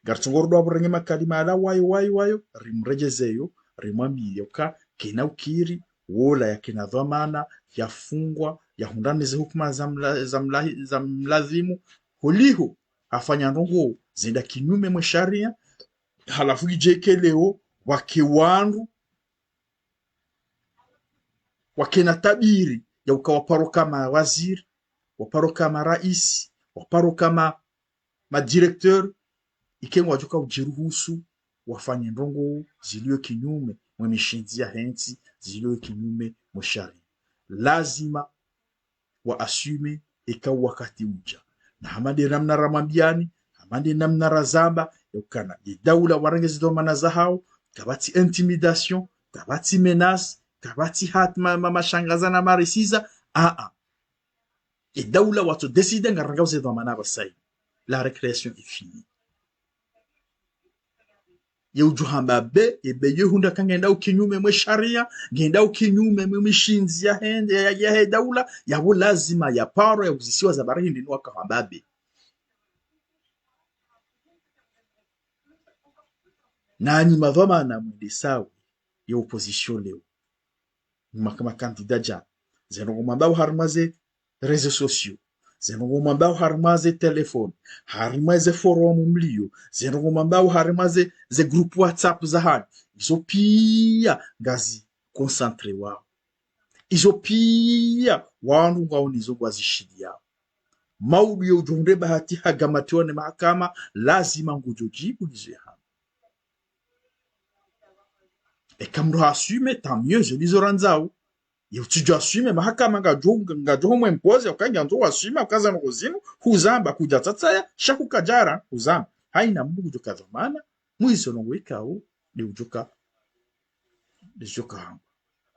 Ngaritsongo rudi wapvo renge makalima yala wayo, wayo, wayo, rimredjezeyo, rimwambiye uka, kena ukiri, wola yakena dhwamana, yafungwa, yahundrana ne ze hukuma za mla-, za mlahi-, za mlazimu, holiho, hafanya ndrongoo zenda kinyume mwe sharia, halafu idje ke leo, wake wandru, wakena tabiri, ya uka waparo ka mawaziri, waparo ka maraisi, waparo ka ma, madirecteur, ike ngwadjoka udjiruhusu, wafanye ndrongoo zilio kinyume mwe mishindzi yahe ntsi, zilio kinyume mwe sharia. Lazima wa assume eka wakati udja. Na hama nde namna ramwambiani, hama nde namna razamba, ya ukana, ye daula warenge ze dhwamana zahao, kapvatsi intimidation, kapvatsi menace, kapvatsi hat ma, ma, mashangaza na marisiza, a, a. Ye daula watso décider ngarengao ze dhwamana pvasa inu. La récréation est finie. Ye udjo hamba be, ye be yo hundra ka ngenda ukinyume mwe sharia, ngenda ukinyume mwe mishindzi yahe, ya, ya, yahe daula, yapvo lazima ya paro ya uzisiwa za bari hindri ni waka hamba be. Nanyi madhwamana mwende sawa, ye opposition leo. Maka, ma candidat dja. Ze ndrongoo mwambao harumwa ze réseaux sociaux. Ze ndrongoo mwambao harimwa ze téléphone, harimwa ze forum mlio, ze ndrongoo mwambao harimwa ze, ze groupe WhatsApp zahanyu, izo pia ngazi concentré wao. Izo pia wandru ngwao nizo ngwazishiliyao. Maudu ye udjo hundre bahati hagamatiwa ne mahakama, lazima ngudjo djibu izo yahamba. Eka mndru ha assumer, tant mieux, izo ndizo randzao. Ye utsidjo assumer, mahakama ngadjo, ngadjo humwe imposer, uka ngandzo assumer, uka ze ndrongoo zinu huzamba, kudja tsatsaya, sha kukadjara huzamba. Haina mndru ngudjo ka dhwamana mwa izo ndrongoo ikao nde udjo ka, nde udjo ka hamba.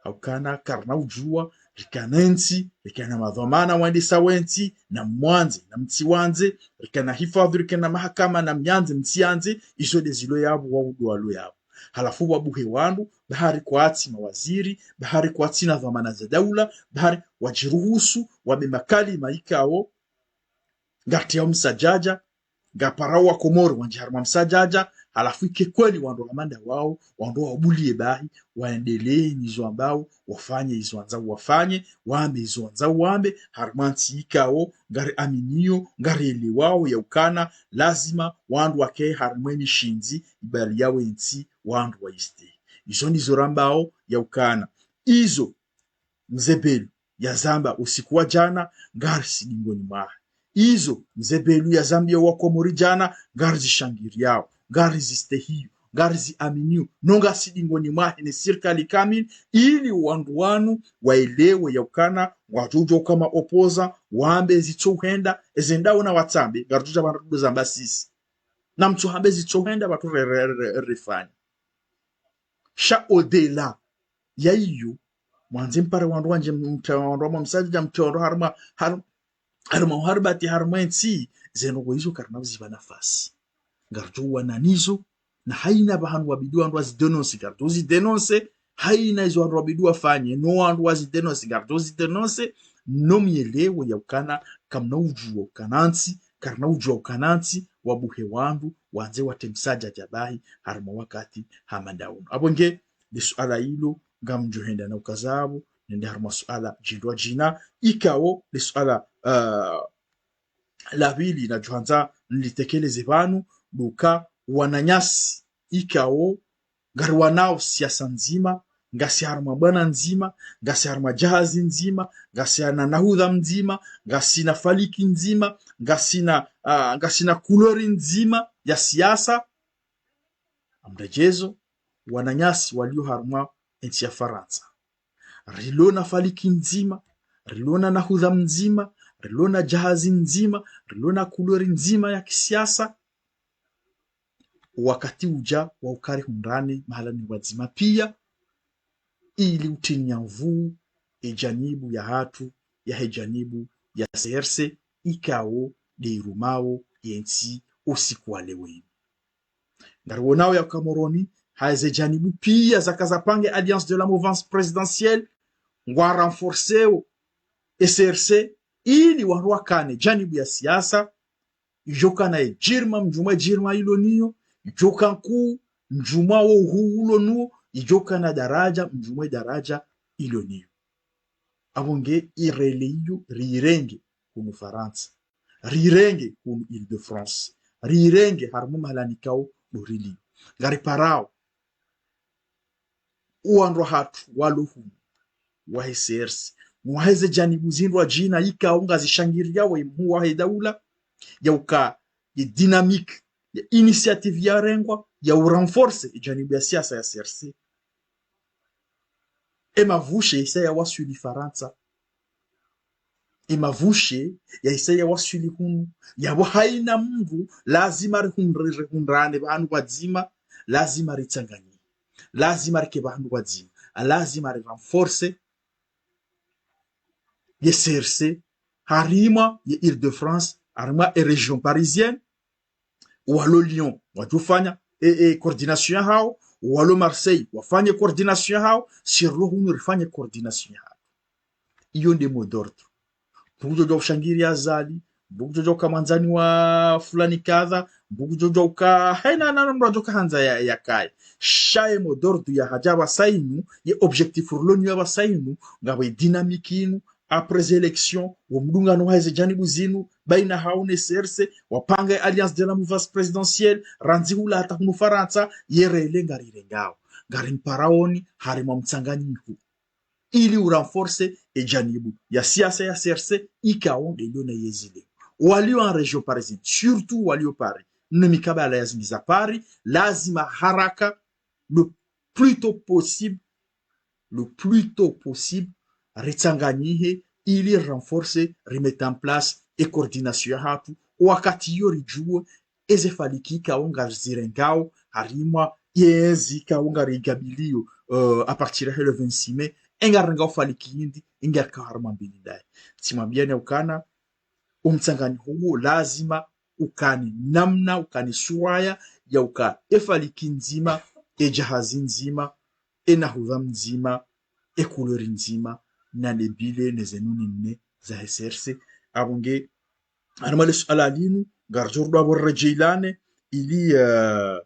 Haukana karina udjuwa, rikana entsi, rikana madhwamana wandisa wentsi, namwandze, namtsiwandze, rikana hifadhwi, rikana mahakama, namyandze, mtsiyandze, izo nde zilo yapvo, wao ndo walo yapvo. Halafu wabuhe wandru, bahari kwatsi mawaziri, bahari kwatsi na dhwamana za daula, bahari wadjiruhusu, wabe makalima ikao, ngartiyao msadjadja, ngaparao Wakomori wandji harimwa msadjadja, halafu ike kweli wandru hama nda wao, wandru wabuliye bahi, waendelee nizo wambao, wafanye izo wandzao wafanye, wambe izo wandzao wambe, harimwa ntsi ikao, ngariaminio, ngarielewao yaukana, lazima wandru wake harimwa emishindzi, ibali yawe ntsi, wandru wayistehi. Izo ndizo rambao yaukana. Izo, Mze Belu yazamba usiku wa djana, ngari si dingoni mwahe. Izo Mze Belu yazambiya Wakomori djana, ngari zishangiriyao, ngari zistehio, ngari ziaminio, no ngasi dingoni mwahe ne sirikali kamili, ili wandru wanu waelewe yaukana, ngwadjo udja uka ma opposants, wambe zitso uhenda, ezendao na watsambe, ngaridjo udja pvanu ridjo zamba sisi. Namtso hambe zitso uhenda, pvatsu re, re, re, rifanye. Sha au-delà ya iyo, mwandze mpare wandru wandje, mtre wandru harumwa msadjadja, mtre wandru harumwa, harum-, harumwa uharibati harumwa entsi, ze ndrongoo izo karina uzipva nafasi. Ngaridjo uwana nizo, na haina pvahanu wabidi wandru wazidénoncer, ngaridjo zidénoncer, haina izo wandru wabidi wafanye, no wandru wazidénoncer, ngaridjo zidénoncer, no mielewe yaukana, kamna udjuwa ukana ntsi, karina udjuwa ukana ntsi, wabuhe wandru, wandze watre msadjadja bahi, harumwa wakati hama nda unu. Apvo nge, le suala ilo, ngamdjo henda na ukaza apvo, nende harumwa suala djindrwadjina, ikao, le suala, ah, la pvili nadjo handza nilitekeleze pvanu, ndo uka wananyasi, ikao, ngariwanao siasa ndzima, ngasi harumwa bwana ndzima, ngasi harumwa djahazi ndzima, ngasi na nahudha mdzima, ngasi na faliki ndzima, ngasi na, ah, ngasi na couleur ndzima ya siasa. Amredjezo, wananyasi walio harumwa entsi ya Farantsa. Rilo na faliki ndzima, rilo na nahudha mdzima, rilo na djahazi ndzima, rilo na couleur ndzima ya kisiasa. Wakati udja wa uka rihundrane mahalani pvwadzima pia, ili utrinya nvuu edjanibu yahatru, yahe djanibu ya C R C, ikao nde irumao yentsi usiku wa leo inu. Ngariwonao yauka Moroni, haize djanibu pia zaka zapange Alliance de la Mouvance Présidentielle, ngwa renforcéo e C R C, ili wandru wakane djanibu ya siasa, idjo kana ye djirma mdjumwe djirma ilo nayo, idjo ka nkuu mdjumwa wo uhuu ulo nuwo, idjo kana daraja mdjumwe daraja ilo nayo. Apvo nge irele iyo riirenge hunu Farantsa, riirenge hunu Île-de-France, riirenge harumwa mahalani ikao ndo rilio. Ngariparao owandru wahatru walo hunu, wahe C R C, no waheze djanibu zindrwadjina ikao ngazishangiriao emhuu wahe daula, yauka ye dynamique, ye initiative yarengwa, ya urenforcer edjanibu ya siasa ya C R C. Emavushe yahisa yawaswili Farantsa. Emavushe yahisa yawaswili hunu. Yapvo haina mndru, lazima rihundre, rihundrane pvahanu pvwadzima, lazima ritsanganyihe. Lazima rike pvahanu pvwadzima. Lazima rirenforcer ye C R C, harumwa ye Île-de-France, harumwa e région parisienne, walo Lyon, wadjofanya e, e coordination yahao, walo Marseille, wafanye coordination yahao, si rilo hunu rifanye coordination yahatru. Iyo nde mot d'ordre. Mndru kudjodja ushangiria Azali, mndru kudjodja uka mwandzani wa fulani kadha, mndru kudjodja uka, haina nana mndru adjoka handza ya, yakaye. Sha ye mot d'ordre yahadja pvasa inu, ye objectif rilo nayo pvasa inu, ngapvo ye dynamique inu, après élection, wo mdungano wa heze janibu zinu, baina hawo ne C R C, wapanga alliance de la mouvance présidentielle, randzi hula hata hunu Farantsa, ye rele ngarirengao. Ngarimparaoni, harimwa mtsanganyiho. Ili u renforcer e janibu ya siasa ya C R C, ikao nde liona yezile. Walio en région parisienne, surtout walio Paris, ne mikabala ya zimbi za Paris, lazima haraka, le plus tôt possible, le plus tôt possible, ritsanganyihe, ili renforcer, remettre en place e coordination ya hatru, wakati iyo ridjuwe, eze faliki ikao ngarizirengao, harimwa yezi ikao ngarigabilio, euh, à partir ya le vingt-six mai, engarirengao faliki yindi, engarikao harimwa mbili ndaye. Tsimwambiani ukana, umtsanganyiho uwo lazima ukane namna, ukane suraya ya uka e faliki ndzima, e jahazi ndzima, e nahudha mdzima, e couleur ndzima, na debile ne zenuni nne za he C R C. Apvo nge, harimwa le suala linu, ngaridjo rudi apvo rirejeilane, ili, eh,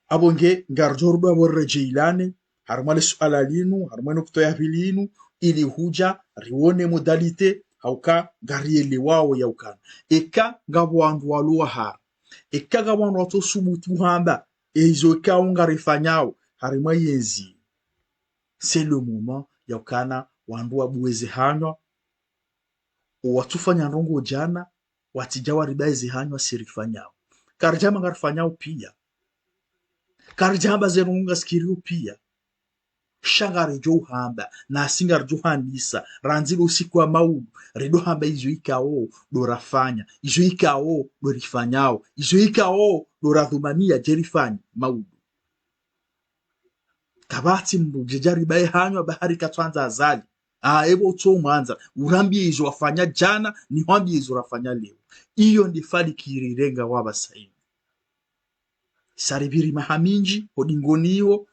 apvo nge, ngaridjo rudi apvo rirejeilane, harimwa le suala linu, harimwa e nukta ya pvili inu, ili hudja rione modalité, hauka ngarielewao ya ukana. Eka ngapvo wandru walo wahara. Eka ngapvo wandru watsosubutu hamba, e izo ikao ngarifanyao, harimwa yezi. C'est le moment ya ukana wandru wabuwe ze hanywa, owatsufanya ndrongo jana, watsidja waribaye ze hanywa si rifanyao. Karidjamba ngarifanyao pia. Karidjamba ze ndrongo ngazikirio pia. Sha ngaridjo uhamba, nasi ngaridjo handisa, randzi lo usiku wa maudu, rido hamba izo ikao ndo rafanya, izo ikao ndo rifanyao, izo ikao ndo radhumania dje rifanye maudu. Kapvatsi mndru dje djaribaye hanywa bahari katswandza Azali. Ah, epvo utso mwandza, urambie izo wafanya jana, nihwambie izo rafanya leo. Iyo nde faliki irirenga wapvasa inu. Sa ripviri maha mindji, ho dingoni iwo,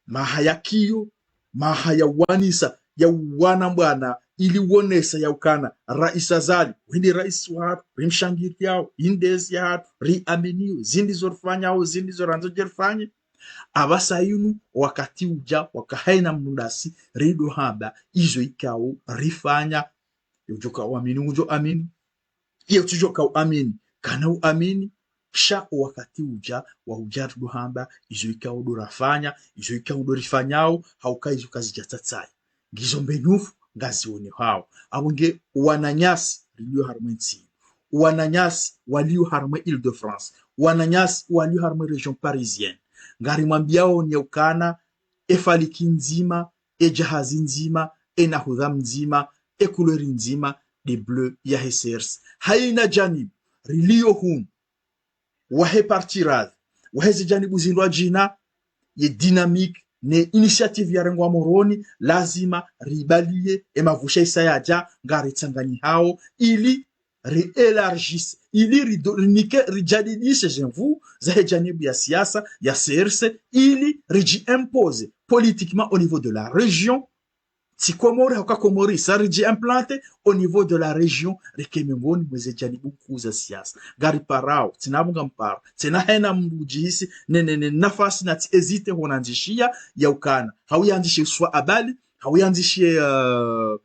maha ya kiyo, maha ya uwanisa, ya uwana mbwana, ili uonesa ya ukana, Rais Azali, wende rais wa hatru, rimshangiriao, indezi ya hatru, riaminio, zindri zo rifanyao, zindri zo randzo dje rifanye. Apvasa inu, wakati udja, waka haina mndru ndasi, rido hamba, izo ikao, rifanya, udjo ka uamini, udjo amini. Iyo tsudjo ka uamini, kana uamini, sha o wakati udja, wa udja rido hamba, izo ikao ndo rafanya, izo ikao ndo rifanyao, hauka izo kazidja tsatsaya. Ngizo mbenyufu, ngazionehao. Apvo nge wananyasi, rilio harimwa entsi. Wananyasi, walio harimwa Île-de-France. Wananyasi, walio harimwa région parisienne. Ngarimwambiao ni ukana, e faliki ndzima, e jahazi ndzima, e nahudha mdzima, e couleur ndzima, nde bleu ya he C R C. Haina janibu, rilio hunu, wahe parti radhi, wahe ze janibu zindrwadjina, ye dynamique, ne initiative yarengwa Moroni, lazima ribalie, e mavusha isa yadja, ngaritsanganyihao, ili ri élargisse, ili rido-, rinike, rijadidishe ze nvu, za he janibu ya siasa, ya C R C, ili riji imposer politiquement au niveau de la région, tsi Komori, hauka Komori, sa riji implanter au niveau de la région, rike miongoni mwa ze janibu nkuu za siasa. Ngariparao, tsina pvo ngampara, tsina haina mndru udjihisi, ne, ne, ne, nafasi na tsi hésiter ho nandzishia, ya ukana. Hau yandzishe Youssouf Abali, hau yandzishe, euh,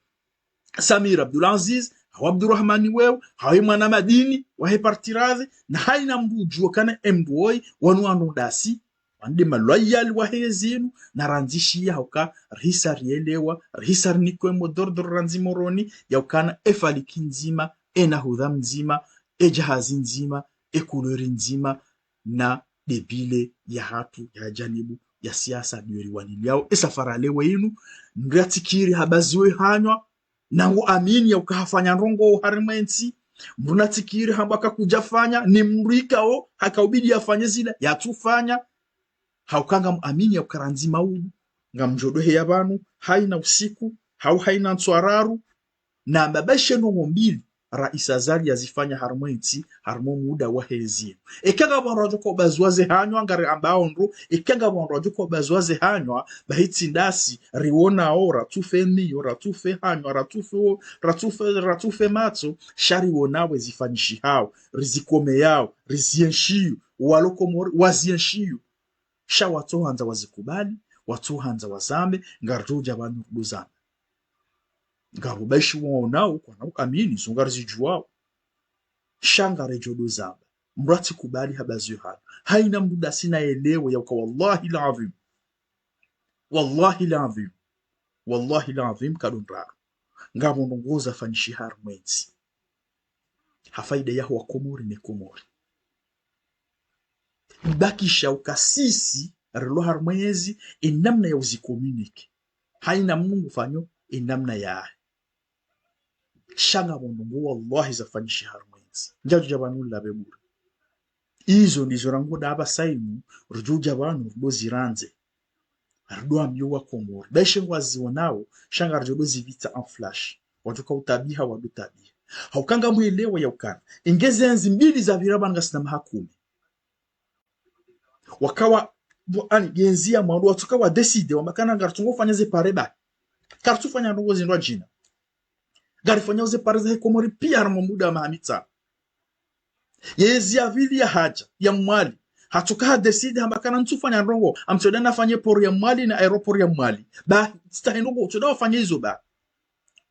Samir Abdoulaziz, hau Abdourahmane Weu, hau Mohamed Madini, wahe parti radhi, na haina mndru udjuwa kana M D I, wanu wanu ndasi, wanu nde ma loyaux wahe zinu, na randzishia hauka, rihisa rielewa, rihisa rinikwe mot d'ordre randzi Moroni, ya ukana e faliki ndzima, e nahudha mdzima, e jahazi ndzima, e couleur ndzima, na nde bleu ya hatru ya janibu ya siasa ndiyo riwaniliao. E safari leo inu, mndru yatsikiri habaziwe hanywa, na ngu amini ya uka hafanya ndrongo harimwa entsi. Mndru natsikiri hamba kakudja fanya, ni mndru ikao, haka ubidi yafanye zila, yatsufanya. Hauka ngamuamini ya uka randzi maudu, ngamdjo doheya pvanu, haina usiku, hau haina ntswararu, na mabashe ndrongo mbili, Rais Azali yazifanya harimwa entsi, harimwa muda wahe zinu. Eka ngapvo wandru wadjo ka ubaziwa ze hanywa, ngariambao ndro, eka ngapvo wandru wadjo ka ubaziwa ze hanywa, bahi tsi ndasi, riwonao, ratsufe miyo, ratsufe hanywa, ratsufe o-, ratsufe, ratsufe matso, sha riwonao ezifanyishihao, rizikomeyao, rizienshio, walo Komori, wazienshio. Sha watsohandza wazikubali, watsohandza wazambe, ngaridjo udja pvanu ridjo zamba. Ngapvo baadhwi waonao, kwana uamini, zo ngarizidjuwao. Sha ngaridjo udjo zamba. Mdru atsikubali hamba zihanu. Haina mdru ndasi na yelewe ya uka wallahi al-adhwim. Wallahi al-adhwim. Wallahi al-adhwim kadondraru. Ngapvo ndrongoo zafanyishiha harumwa entsi. Ha faida yaho wa Komori ne Komori. Ibakisha uka sisi, rilo harumwa ezi, enamna ya uzi communiquer. Haina mdru ngufanyo, enamna yahe. Sha ngapvo ndrongoo wallahi zafanyishiha harumwa entsi. Ndjadjo udja pvanu nilapve bure. Izo ndizo rangu ndapvasa inu, ridjo udja pvanu, ridjo zirandze. Ridjo ambiyo wa Komori. Baadhwi ngwazionao, sha ngaridjo udjo zipvitsa en flash. Wadjo ka utabiha, wadjo tabiha. Ha uka ngamwelewa ya ukana. Inge ze entsi mbili zapvira pvanu ngasina maha kume. Waka wa, bo, ani, ye entsi ya mwando watsoka wa décider, wamba kana ngaritsungo fanya ze pare bahi. Karitsufanya ndrongoo zindrwadjina. Ngarifanyao ze pare zahe Komori pia harumwa muda wa maha mitsanu. Ye entsi ya pvili yahadja, ya Mwali. Hatsoka ha décider hamba kana ntsufanya ndrongoo, ngamtsoda nafanye port ya Mwali na aéroport ya Mwali. Ba, tsitsahe ndrongoo, tsoda wafanye izo ba.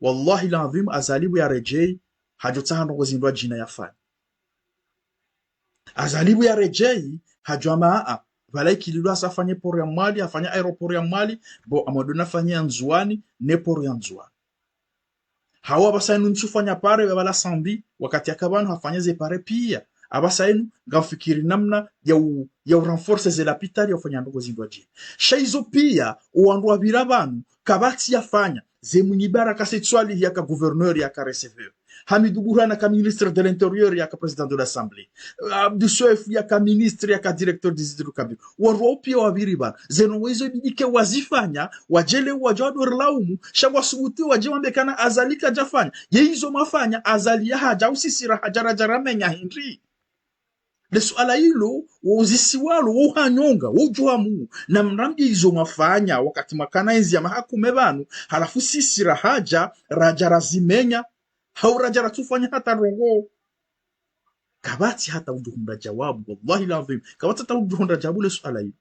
Wallahi al-adhwim, Azali pvo yaredjei, hadjo tsaha ndrongoo zindrwadjina yafanye. Azali pvo yaredjei, hadjo amba, aa, pvala ikililwa hasa afanye port ya Mwali, afanye aéroport ya Mwali, bo, ngamdjo nafanye ya Ndzuwani, ne port ya Ndzuwani. Hawu apvasa inu ntsufanya pare, pvala Sambi, wakati yaka pvanu hafanya ze pare pia. Apvasa inu, ngamfikiri namna ya u, ya u renforcer ze lapitali ya ufanya ndrongoo zindrwadjina. Sha izo pia, owandru wapvira pvanu, kapvatsi yafanya, ze Mwinyi Baraka Said Soilihi yaka gouverneur yaka receveur. Hamidu Burhan yaka ministre de l'Intérieur yaka président de l'Assemblée. Abdou Soefo yaka ministre yaka directeur des études kabir. Wandru wao pia wapviri pvanu. Ze ndrongoo izo ibidi ke wazifanya, wadje leo wadje wadjo rilaumu, sha ngwasubutu wadje wambe kana Azali kadjafanya. Ye izo mwafanya, Azali yahadja usisira hadja radja ramenya hindri. Le suala ilo, wo uzisiwalo, wo uhanyonga, wo udjuhamu, na mrambi izo mwafanya, wakati mwakana entsi ya maha kume pvanu, halafu sisi rahadja, radja razimenya, hau radja ratsufanya hata ndrongoo. Kapvatsi hata udjo hundra djawabu, wallahi al-adhwim, kapvatsi hata udjo hundra djawabu le suala ilo.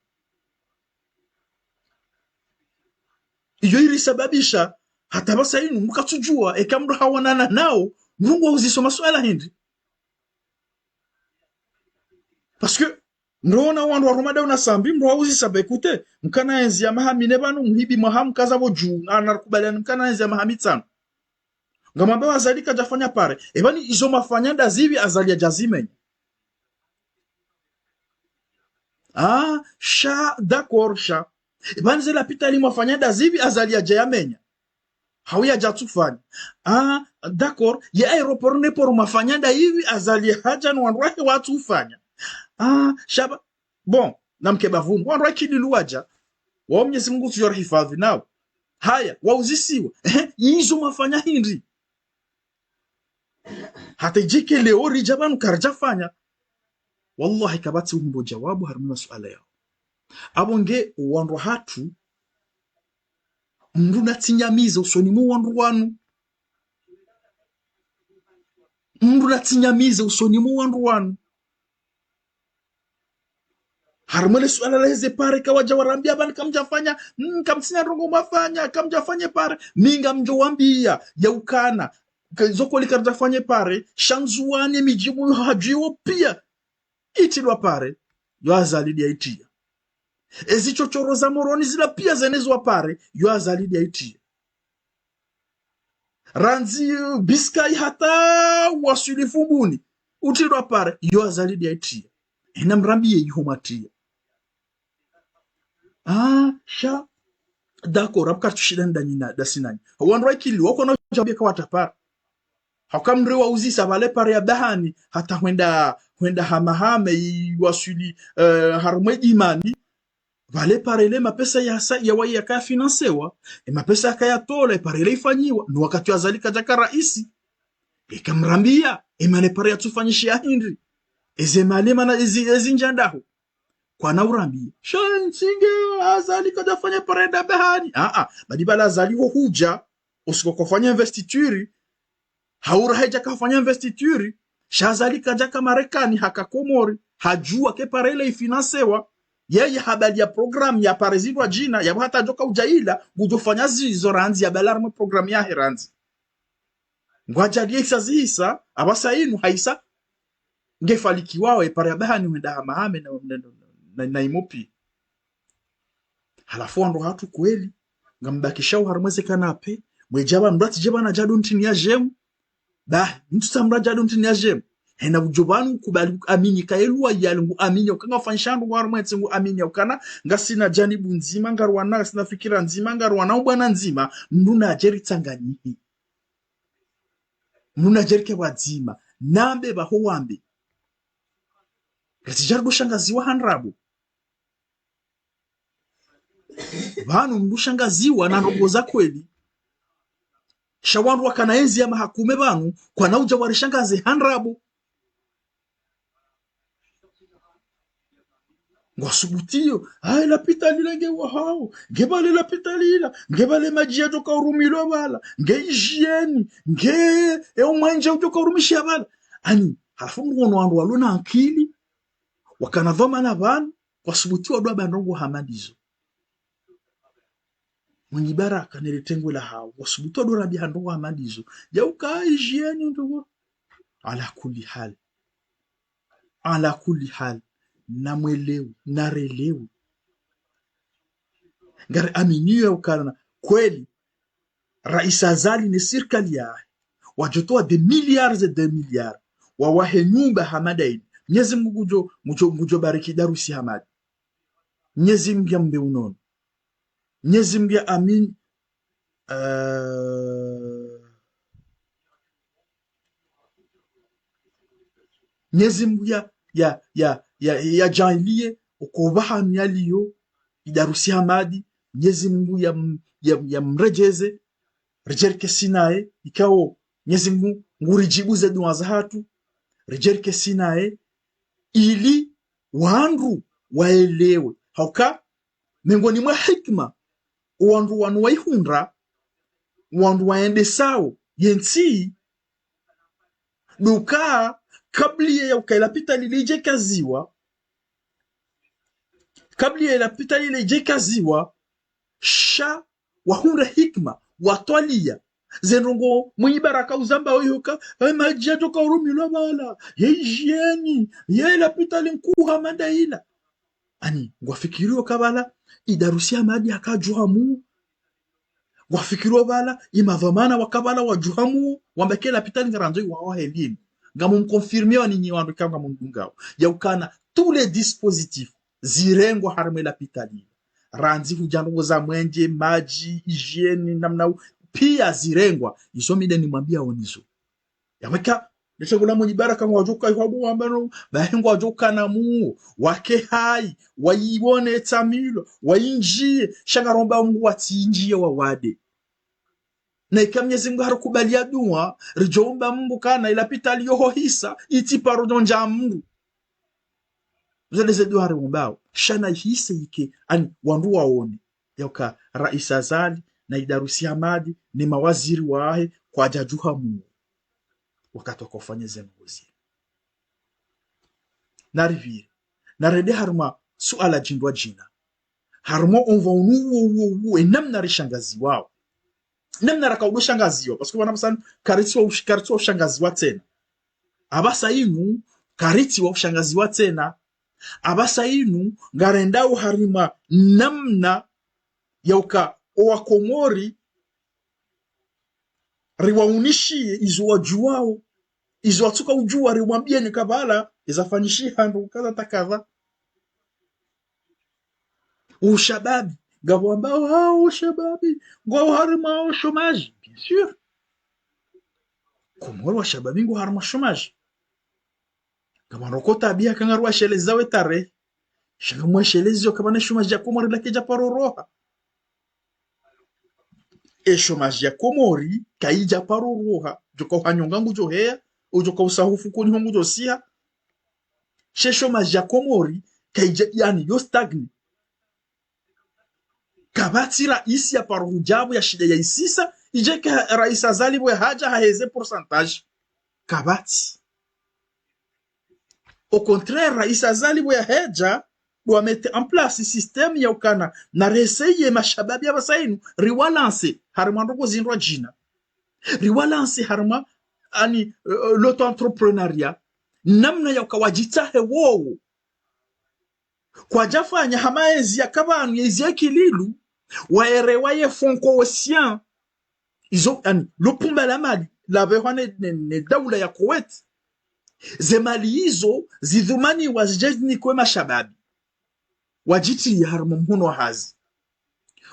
Iyo irisababisha, hata pvasa inu, mkatsudjuwa, eka mdru hawanana nao, mdru ngwauzisao masuala hindri. Parce que, mdru ona wandru wa Rwanda una Sambi, mdru hauzisa be écoutez, mkana entsi ya maha mine pvanu, mhibi mwaha mkaza pvo dju, na, na kubaliana mkana entsi ya maha mitsanu. Ngamwambe Azali kadjafanya pare. Eba ni izo mwafanya ndazipvi Azali yadjazimenya. Ah, sha, d'accord, sha. Eba ni ze lapitali mwafanya ndazipvi Azali yadjayamenya. Hau yadjatsufanya. Ah, d'accord, ye aéroport ne port mwafanya ndayipvi Azali hadja no wandru wahe watsufanya. Ah, sha ba, bon, namke bapvuni. Wandru wa ikililwa wadja. Wao Mwenyezi Mungu utsudjo rahifadhwi nao. Haya, wauzisiwa. Ehe, izo mwafanya hindri. Hata idjike leo ridja pvanu karidjafanya. Wallahi kapvatsi uhundra djawabu harumwa masuala yao. Apvo nge wandru wahatru, mdru natsinyamize usoni mwa wandru wanu. Mdru natsinyamize usoni mwa wandru wanu. Harumwa le suala laheze pare kawadja warambia pvanu kamdjafanya, mm, kamtsina ndrongoo mwafanya, kamdjafanye pare, mi ngamdjo wambia, ya ukana, ke-, zo kweli karidjafanye pare, sha Ndzuwani midji muyo hadjuwo pia. Itrilwa pare, yo Azali ndiye yaitria. Ezi chochoro za Moroni zila pia zenezwa pare, yo Azali ndiye yaitria. Randzi Biscaye hata waswili Fumbuni, utrilwa pare, yo Azali ndiye yaitria. Ena mrambiye iho mwatria. Ah, sha. D'accord, apvo karitsushinda ndanyi na, ndasi nanyi. Wandru wa ikililwa, wako na udjambia kawatria pare. Hauka mdru wauzisa pvale pare ya Bahani, hata hwenda, hwenda Hamahame, iwaswili, eh, harumwa Dimani. Pvale pare ile mapesa yasa, yawayi yakaya financewa, e mapesa yakaya tolwa, e pare ile ifanyiwa, no wakati wa Azali kadjaka raisi. Eka mrambia, e mana e pare yatsufanyishiha hindri. Eze mali mana ezi, ezi ndjandaho. Kwana urambia. Sha ntsi nge Azali kadjafanya pare nda Bahani. Ah, ah, badi pvala Azali ho hudja, usiku kofanya investiture, haura hedja kafanya investiture, sha Azali kadjaka Marekani haka Komori, hadjuwa ke pare ile ifinancewa, Yeye habaliya programme ya pare zindru djina, yapvo hata djoka udja ila, ngudjofanya zizo randzi, yabala harumwa programme yahe randzi. Ngwadjaliye hisa zihisa, apvasa inu haisa, ngefalikiwao, epare ya bahani hwenda hamahame na, na, na, na, na imopi. Halafu wandru hatru kweli, ngambakishao harumwa ze kanape, mwedja pvanu mdru atsidje pvanu adjado ntrini ya djemu. Ba, mdru tsa mdru adjado ntrini ya djemu. Hena udjo pvanu kubali amini, ka elu wa yali ngu amini, uka ngafanyisha ndrongo harumwa entsi ngu amini, ukana, ngasina djanibu ndzima, ngarwana, ngasina fikira ndzima, ngarwana ubwana ndzima, mdru nadje ritsanganyihe. Mdru nadje rike pvwadzima, nambe pvaho wambe. Ritsidja ridjo shangaziwa ha ndrabo. Pvanu mdru shangaziwa na ndrongo za kweli. Sha wandru wakana enzi ya mahakume pvanu, kwana udja warishangaze ha ndrabo. Ngwasubutiyo, ayi lapitali la nge wahao, nge pvale lapitali la, nge pvale madji yadjoka urumilwa pvala, nge hygiène, nge, e umwenje udjoka urumishiha pvala. Ani, halafu mdru ono wandru walo na ankili, wakana dhwamana pvanu, kwasubuti wadjo amba ndrongo hama ndizo. Mwinyi Baraka ne le tengwe lahao, kwasubuti wadjo rambiha ndrongo hama ndizo. Yauka hygiène ndrongo. Ala kulli hal. Ala kulli hal. Namwelewe, narelewe. Ngari aminiyo ukana kweli, Rais Azali ne sirikali yahe, wadjotowa des milliards et des milliards, wawahe nyumba Hamada ini. Mnyezi Mungu ngudjo, ngudjo, ngudjo bariki Idarusi Hamadi. Mnyezi Mungu yambe unono. Mnyezi Mungu ya amin-, eh, Mnyezi Mungu ya, ya, ya, ya, yadjaaliye uko pvahanu yaliyo, Idarusi Hamadi, Mnyezi Mungu ya m-, ya, yamredjeze, ridje rike sinaye, ikao Mnyezi Mungu nguridjibu ze dua zahatru, ridje rike sinaye, ili wandru waelewe. Hauka, mengoni mwa hikima, wandru wanu waihundra, wandru waendesao yentsi, ndo uka kabla yauka ilapitali lidje kaziwa, kabla ilapitali lidje kaziwa, sha wahundra hikima, watwaliya ze ndrongo Mwinyi Baraka uzamba oyoka, e madji yadjoka urumilwa pvala, ye hygiène, ye lapitali nkuu hama nda ila. Ani, ngwafikiriyo ka pvala, Idarusi Hamadi yakadjuhamu. Ngwafikiriyo pvala, imadhwamana waka pvala wadjuhamu, wamba ke lapitali ngarandzo iwawahe lini. Ngamu mconfirmeo ninyi wandru ka ngamundungao. Yaukana, tous les dispositifs, zirengwa harumwa lapitali. Randzi hudja ndrongo za mwenje, madji, hygiène, namna u-, pia zirengwa. Izo mi nde nimwambiao nizo. Yaweka, neshengula Mwinyi Baraka ngwadjoka ihwabu wamba no, bahi ngwadjoka na muo, wake hayi, wayiwone tsamilo, wayindjiye, sha ngaromba Mungu watsindjiye wawade. Na ika Mnyezi Mungu harikubaliya dua, ridjomba Mungu kana ilapitali yoho hisa, itsi paro djondja Mungu. Zale ze dua riombao, sha na ihise ike, ani, wandru waone. Yauka Rais Azali, na Idarusi Hamadi, ne mawaziri wahe, kwadjadjuhamu. Wakati wakaufanya ze ndrongo zile. Naripvire. Narende harumwa suala djindru djina. Harumwa omva unu uwo, uwo, uwo, enamna rishangaziwao. Namna raka udjo shangaziwa. Parce que pvanu apvasa inu, karitsi wa ush-, karitsi wa ushangaziwa tsena. Apvasa inu, karitsi wa ushangaziwa tsena. Apvasa inu, ngarendao harumwa namna yauka owakomori, riwaunishiye izo wadjuwao, izo watsuka udjuwa, riwambiyeni ka pvala, iza fanyishiha ndrongo kadha ta kadha. Ushababi, ngapvo wambao, ah, ushababi, ngwao harumwa o chômage, bien sûr. Komori washababi ngwao harumwa chômage. Ngamwandro ko tabiya ka ngaruwasheleza we tarehi. Sha ngamwashelezo ka pvanu e chômage ya Komori lakidja paro roha. E chômage ya Komori kayidja paro roha. Djoka uhanyonga ngudjo heya, udjoka usahufu kuni ho ngudjo siha. She chômage ya Komori kayidja, yani, yo stagne. Kapvatsi raisi ya paro hudja pvo ya shinda ya isisa, idje ke Rais Azali pvo ya hadja haheze pourcentage. Kapvatsi. Au contraire, Rais Azali pvo ya hedja, ndo wa mettre en place système ya ukana na rese ye mashababi ya pvasa inu, riwalanse harimwa ndrongoo zindrwadjina. Riwalanse harimwa, ani, euh, l'auto-entrepreneuriat. Namna ya uka wadjitsahe wowo. Kwadjafanya hama ezi yaka pvanu yezi ya Ikililu, waerewa ye Fonds Koweïtien. Izo, ani, lo pumba la mali, lapvehwa ne, ne, ne daula ya Kuwait. Ze mali izo, zidhumaniwa zidje zinikwe mashababi. Wadjitriye harimwa mhono wa hazi.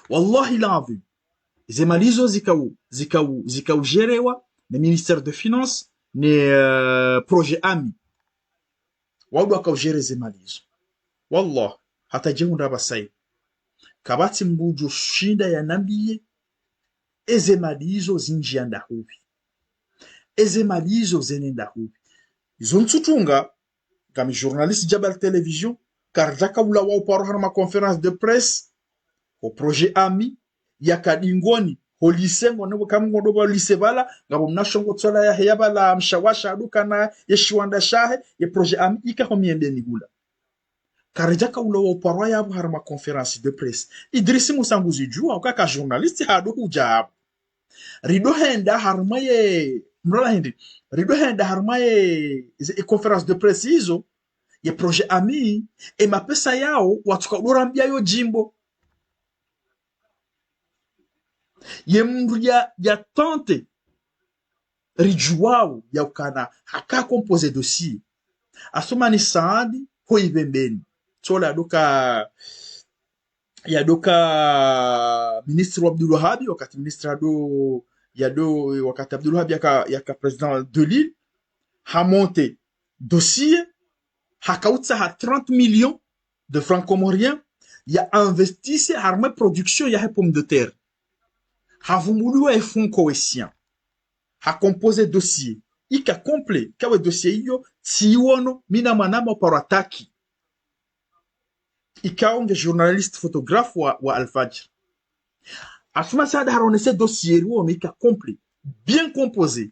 Wallahi l'adhwim. Ze mali izo zikau, zikau, zikau gérewa ne Ministère de Finances, ne, euh, projet Ami. Wao ndo wakao gérer ze mali izo. Wallah, hata djehundra pvasa inu, kapvatsi mndru udjo shinda yanambiye, eze mali izo zindjiya ndahupvi. Eze mali izo zende ndahupvi. Izo ntsutunga, ngami journaliste Jabal Télévision, karidjaka ulawa uparo harimwa conférence de presse, ho projet Ami, yaka dingoni, ho lycée, ngo nebo kamu ngo ndo pvo lycée pvala, ngapvo mnashongo tsola yahe ya pvala mshawasha ndo ukana ye shiwandza shahe, ye projet Ami ika ho Miembeni hula. Karidjaka ulawa uparwa yapvo harimwa conférence de presse. Idrisi Musa nguzidjuwa, uka ka journaliste hado hudja yapvo. Rido henda harimwa ye, mlola hindri, rido henda harimwa ye, ze, e conférence de presse izo, ye projet Ami, e mapesa yao, watsuka udo rambiya yo djimbo. Ye mndru ya, ya tenter, ridjuwao ya ukana haka composer dossier, Assoumani Saadi, ho Ipvembeni. Tsola yado ka, yado ka ministre wa Abdul Wahab, wakati ministre yado, yado, wakati Abdul Wahab yaka, yaka président de l'île, ha monter dossier, haka utsaha trente millions de francs comoriens, ya investir harimwa production yahe pomme de terre. Havumbuliwa e Fonds Koweïtien. Ha composer dossier. Ika complet, kawe dossier iyo, tsiwono, mi na mwanama uparwa Taki. Ikao nge journaliste photographe wa, wa Al Fajr. Assoumani Saadi haronese dossier riwono, ika complet, bien composé.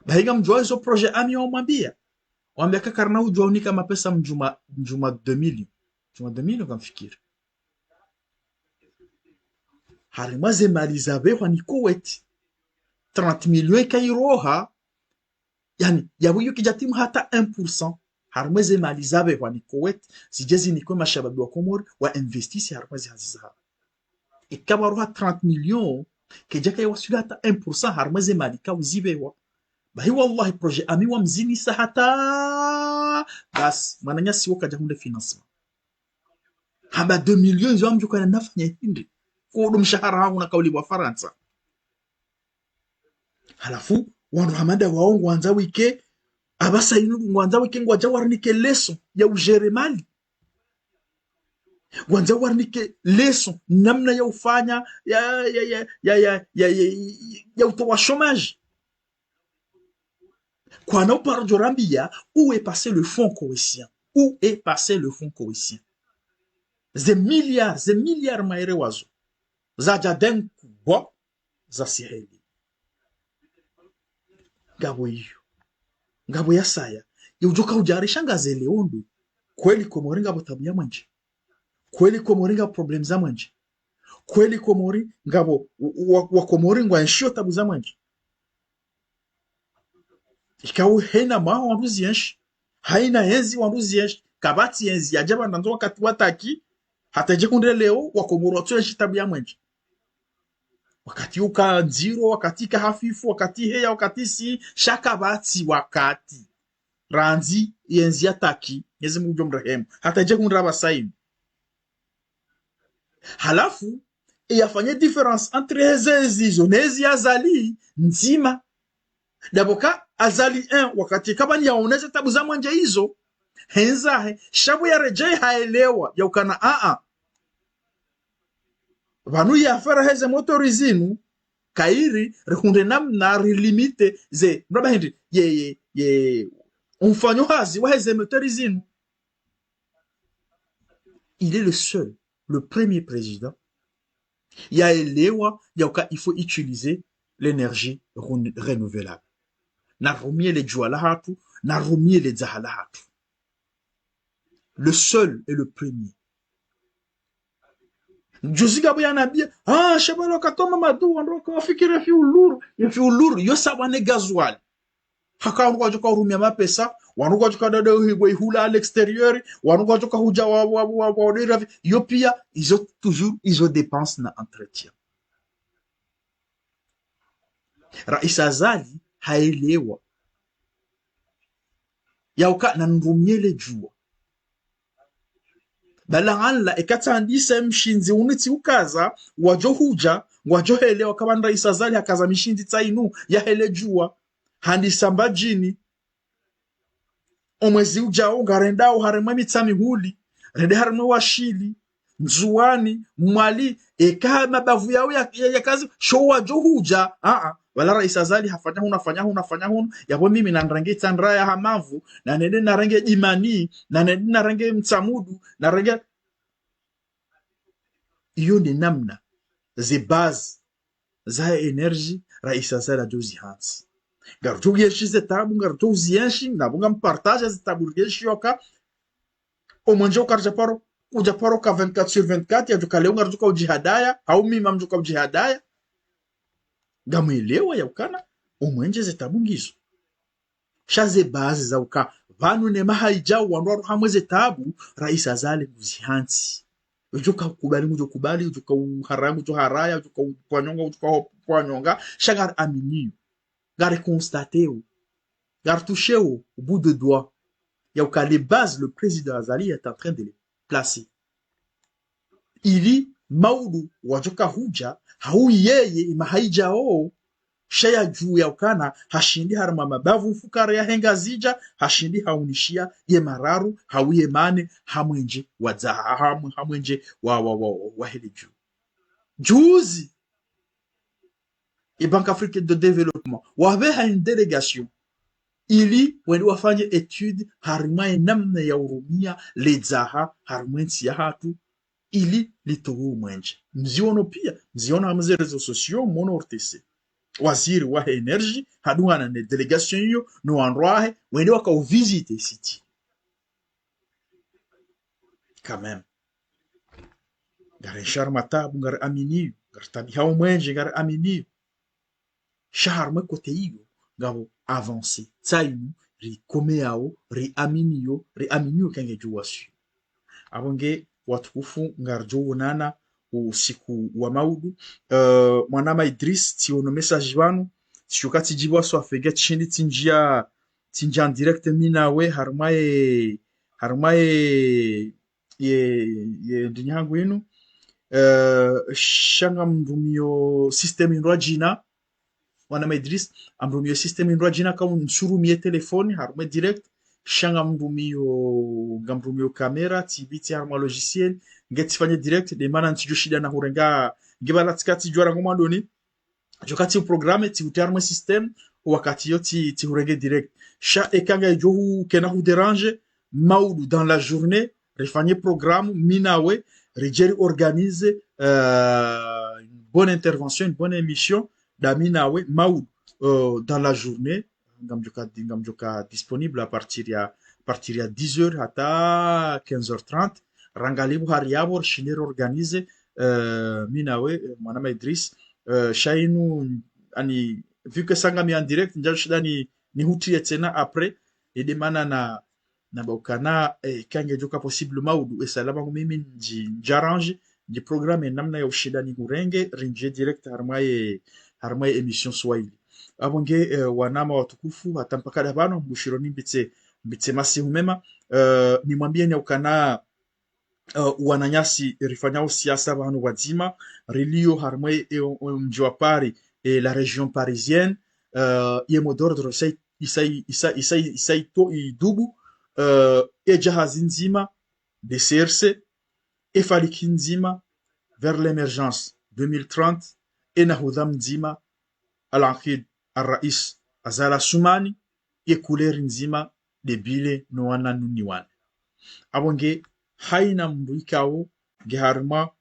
Bahi ngamdjuwa izo projet Ami wamwambiya. Wamwambiya ka karina udjuwa unika mapesa mdjuma, mdjuma deux millions. Mdjuma deux millions ngamfikiri. Harimwa ze mali zapvehwa ni Kuwait, trente millions ikairoha, yani, yapvo iyo kidjatimu hata un pour cent. Harimwa ze mali zapvehwa ni Kuwait, zidje zinikwe mashababi wa Komori, wa investir harimwa ze hazi zahawo. Ika pvaroha trente millions, kedjaka yawaswili hata un pour cent harimwa ze mali kauzipvehwa. Bahi wallahi projet Ami wamzinisa hata, basi, mwananyasi wo kadjahundre financement. Hamba deux millions izo amdjo kana nafanya hindri. Kodo mshahara hangu nakaulipvwa Farantsa. Halafu, wandru hama nda wao ngwandza wike, apvasa inu ngwandza wike ngwadja warinike leçon ya ugérer mali. Ngwandza warinike leçon, namna ya ufanya, ya, ya, ya utowa chômage. Kwana uparo djo rambiya, où est passé le fonds koweïtien? Où est passé le fonds koweïtien? Ze milliards, ze milliards mwaerewa zo. Zadja den kubwa, zasiheli. Ngapvo iyo. Ngapvo yasaya. Ye udjoka udjarisha ngaze leo ndo. Kweli Komori ngapvo tabu ya mwendje. Kweli Komori ngapvo problèmes za mwendje. Kweli Komori ngapvo, wa, wa, wa Komori ngwaenshio tabu za mwendje. Ikao haina maha wandru zienshi, haina yenzi wandru zienshi, kapvatsi yenzi yadja pvanu ndzo wakati wa Taki, hata dje hundre leo, wa Komori watsuenshi tabu ya mwendje. Wakati uka ndziro, wakati ika hafifu, wakati heya, wakati si, sha kapvatsi wakati. Randzi, yenzi ya Taki, Mwenyezi Mungu ngudjo mrehemu. Hata dje hundre apvasa inu. Halafu, e yafanye différence entre heze zizo nezi Azali ndzima. D'abord ka Azali un, wakati kapvani yaoneze tabu za mwendje izo, hendza he, sha pvo yaredjei haelewa, ya ukana a a. Pvanu yafera heze motori zinu, kairi, rihundre namna, rilimite, ze, mraba hindri, ye, ye, ye, umfanyo hazi wa heze motori zinu. Il est le seul, le premier président, yaelewa, ya uka il faut utiliser l'énergie rou-, renouvelable. Narumie le djuwa lahatru, narumie le dzaha lahatru. Le seul et le premier. Juzi ngapvo yanambia, ah, sha pvala wakati wa Mamadou, wandru waka wafikiri fiuluru, fiuluru, yo sawa ne gasoil. Haka wandru kwadjoka urumia mapesa, wandru kwadjoka dada uhibwe ihula à l'extérieur, wandru kwadjoka hudja wa, wa, wa, wa, wa, yo pia, izo toujours, izo dépense na entretien. Rais Azali haelewa yauka nanirumie le djuwa. Bala nganla, eka tsandisa mshindzi unu tsiukaza, wadjo hudja, ngwadjo helewa kamba Rais Azali hakaza mishindzi tsainu, yahe le djuwa. Handisa Mbadjini. Omwezi udjao ngarendao harumwa Mitsamihuli, rende harumwa Washili, Ndzuwani, Mwali, eka mabavu yao ya, ya, yakazi, sho wadjo hudja, aa, wala Rais Azali hafanya hunu, hafanya hunu, hafanya hunu, yapvo mimi nanrenge Itsandraya ha mavu, nanende narenge Dimani, nanende narenge Mtsamudu, narenge, iyo nde namna, ze base, za énergie, Rais Azali adjo zihantsi. Ngaridjo yenshi ze tabu, ngaridjo ziyenshi, napvo ngam partage ze tabu riyenshi yoka. Omwenje ukaridja paro, udja paro ka vingt-quatre sur vingt-quatre, yadjoka leo ngaridjoka udjihadaya, hau mimi ngamdjoka udjihadaya. Ngamwelewa yaukana, omwenje ze tabu ngizo. Sha ze base zauka, pvanu ne maha idjao wandru waruha mwe ze tabu, Rais Azali nguzihantsi. Udjoka ukubali, ngudjo kubali, udjoka uharaya, ngudjo haraya, udjoka upvanyonga, udjoka upvanyonga, sha ngari aminiyo. Ngari constatéo. Ngari touchéo, au bout de doigt. Yauka les bases, le président Azali est en train de les placer. Ili maudu wadjoka hudja, hau yeye imaha idjao, sha yadjuwe yaukana, hashindi harumwa mabavu mfukare yahe Ngazidja, hashindi haunishia ye mararu, hau ye mane, ha mwenje wa dza, ha, ha, ha mwenje wa, wa, wa, wa, wahe le dju. Juzi, e Banque Africaine de Développement, wapveha une délégation, ili wende wafanye étude harumwa ye namna ya urumia le dzaha harumwa entsi yahatru, ili litowe omwenje. Mziono pia, mziono harumwa ze réseaux sociaux, mwono O R T C. Waziri wahe énergie, hadungana ne délégation iyo, no wandru wahe, wende waka uvisite site. Quand même. Ngari enshi harumwa tabu, ngari aminiyo, ngari tabiha omwenje, ngari aminiyo. Sha harumwa e côté iyo, ngapvo avancée tsainu, rikomeao, riaminiyo, riaminiyo kenge djuwa sio. Apvo nge watukufu ngaridjo wonana usiku wa maudu. Euh, mwanama Idris, tsiono message pvanu, tsishuka tsidjibu aswa fenge tshindi tsindjia, tsindjia en direct mi nawe, harumwa ye, harumwa ye, ye, ye ndini hangu inu. Euh, sha ngamrumio système indru adjina, mwanama Idris, amrumio système indru adjina, ka unsurumie téléphone, harumwa e direct, sha ngamrumio, ngamrumio caméra, tsibiti harumwa logiciel, nge tsifanye direct, de mana ntsidjo shinda na hurenga, nge pvala tsika tsidjua rangu mwandoni, djo ka tsi uprogramme, tsi utie harumwa e système, wakati yo tsi, tsi hurenge direct. Sha eka ngaidjo hu, kena hudéranger, maudu dans la journée, rifanye programme, mi nawe, ridje ri organiser, euh, une bonne intervention, une bonne émission, da mi nawe, maudu, euh, dans la journée, ngamdjoka, ngamdjoka disponible à partir ya, à partir ya dix heures hata quinze heures trente, rangalie buhari yapvo, rishinde ri organiser, euh, mi nawe, euh, mwanama Idris, euh, sha inu, ani, vu que sa ngami en direct, ndjashinda ni, ni hutie tsena après, e de mana na, na baukana, eh, kange djoka possible maudu, e salama ngu mimi ndji, ndji arrange, ndji programme namna ya ushinda ni hurenge, rindjie direct harumwa ye, harumwa ye émission Swahili. Apvo nge, eh, wanama watukufu, hata mpaka da pvanu, mbushiro ni mbitse, mbitse masihu mema, eh, nimwambie ni ukana, eh, wananyasi rifanyao siasa pvanu pvwadzima, rilio harumwa e, e, e mdji wa Paris, e la région parisienne, eh, ye mot d'ordre isa, isa, isa, isa, isa ito idubu, eh, e djahazi ndzima, de C R C, e faliki ndzima, vers l'émergence deux mille trente, e nahudha mdzima, Al-Aqid Al-Rais Azali Assoumani, ye couleur ndzima, de bile no wana nuni wane. Apvo nge haina mndru ikao nge harumwa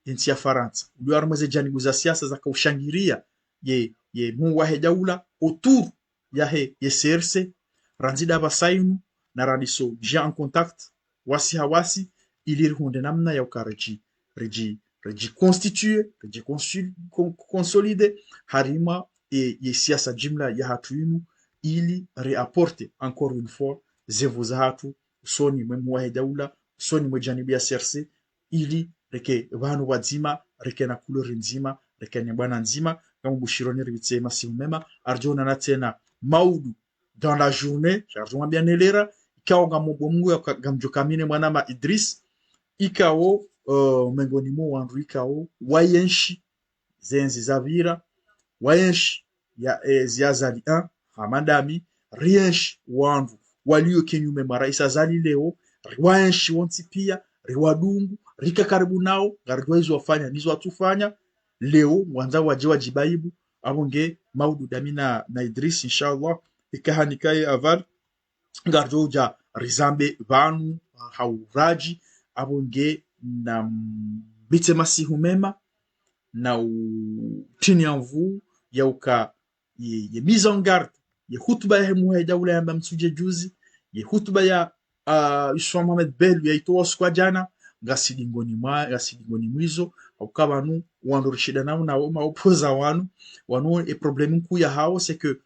entsi ya Farantsa, ulio harumwa ze janibu za siasa zaka ushangiria ye, ye mhuu wahe daula, autour yahe ye C R C, randzi da pvasa inu, na randiso ndjia en contact wasi ha wasi, ili rihundre namna ya uka ridji, ridji, ridji constituer, ridji consul-, con-, consolider, harimwa e, ye siasa jimla yahatru inu, ili ri apporter encore une fois ze nvu zahatru usoni mwe mhuu wahe daula, usoni mwe janibu ya C R C, ili rike pvanu pvwadzima, rike na couleur ndzima, rike ne bwana ndzima. Ngambushironi ripvitse masihu mema, ardjonana tsena maudu dans la journée, sha ardjomwambia ne lera, ikao ngamomba Mungu ya ka-, ngamdjo kamine mwanama Idris, ikao, euh, mengoni mwa wandru ikao wayenshi zenzi zapvira, wayenshi ya, eh, zi Azali un, hama ndami, riyenshi wandru walio kinyume mwa rais Azali leo, riwayenshi wontsi pia, riwadungu, rika karibu nao, ngaridjuwa izo wafanya, nizo watsufanya. Leo ngwandzao wadje wadjibaibu, apvo nge maudu ndami na, na Idris, inshallah, ika hanikaye aval, ngaridjo udja rizambe pvanu ha uradji, apvo nge nambitse masihu mema, na utini ya nvu ya uka ye, ye mise en garde, ye hutuba yahe mhuu wahe daula yamba mtsudje juzi, ye hutuba ya, ah, Yusuf Mohamed Belou yaitowa usiku wa jana, ngasi dingoni mwa, ngasi dingoni mwizo, ha uka pvanu, wandru rishinda nao na wo ma opposants wanu, wanu e problème nkuu yahao, c'est que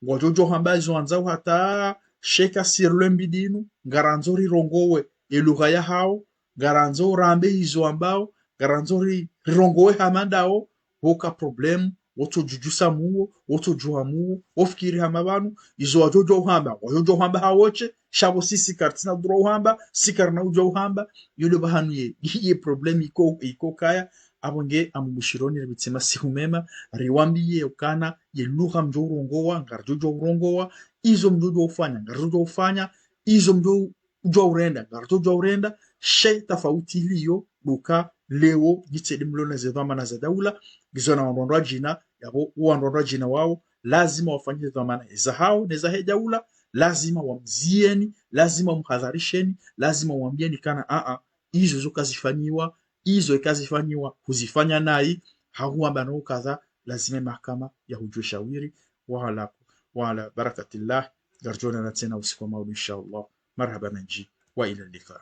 ngwadjo djo hamba izo wandzao hata sheka sirlwe mbidinu, ngarandzo rirongowe e lugha yahao, ngarandzo rambe izo wambao, ngarandzo ri-, rirongowe hama ndao, hoka problème, wotsodjudjusa muo, wotsodjuha muo, wofikiri hama pvanu, izo wadjo djo uhamba, wadjo djo uhamba hawotshe, sha pvo sisi karitsina droit uhamba, si karina udjo uhamba, yule pvahanu ye, ye problème iko, iko kaya, apvo nge ngambushironi ripvitse masihu mema, riwambiye ukana, ye lugha mdjo urongowa, ngaridjo djo urongowa, izo mdjo djo ufanya, ngaridjo djo ufanya, izo mdjo udjo urenda, ngaridjo djo urenda, she tafauti iliyo, ndo uka leo, nyi tsi nde mlo na ze dhwamana za daula, ngizo na wandru wandru wadjina, yapvo, wo wandru wandru wadjina wao, lazima wafanye ze dhwamana zahao, ne zahe daula, lazima wamziyeni, lazima wamhadharisheni, lazima wambieni kana, a, a, izo zo kazifanyiwa, izo ikazifanyiwa, huzifanya nayi, hahuwamba no kadha, lazima mahakama yahudjuwe shawiri, wa ala, wa ala barakatillah, ngaridjonana tsena usiku wa maudu, inshallah. Marhaba mendji, wa ila liqa.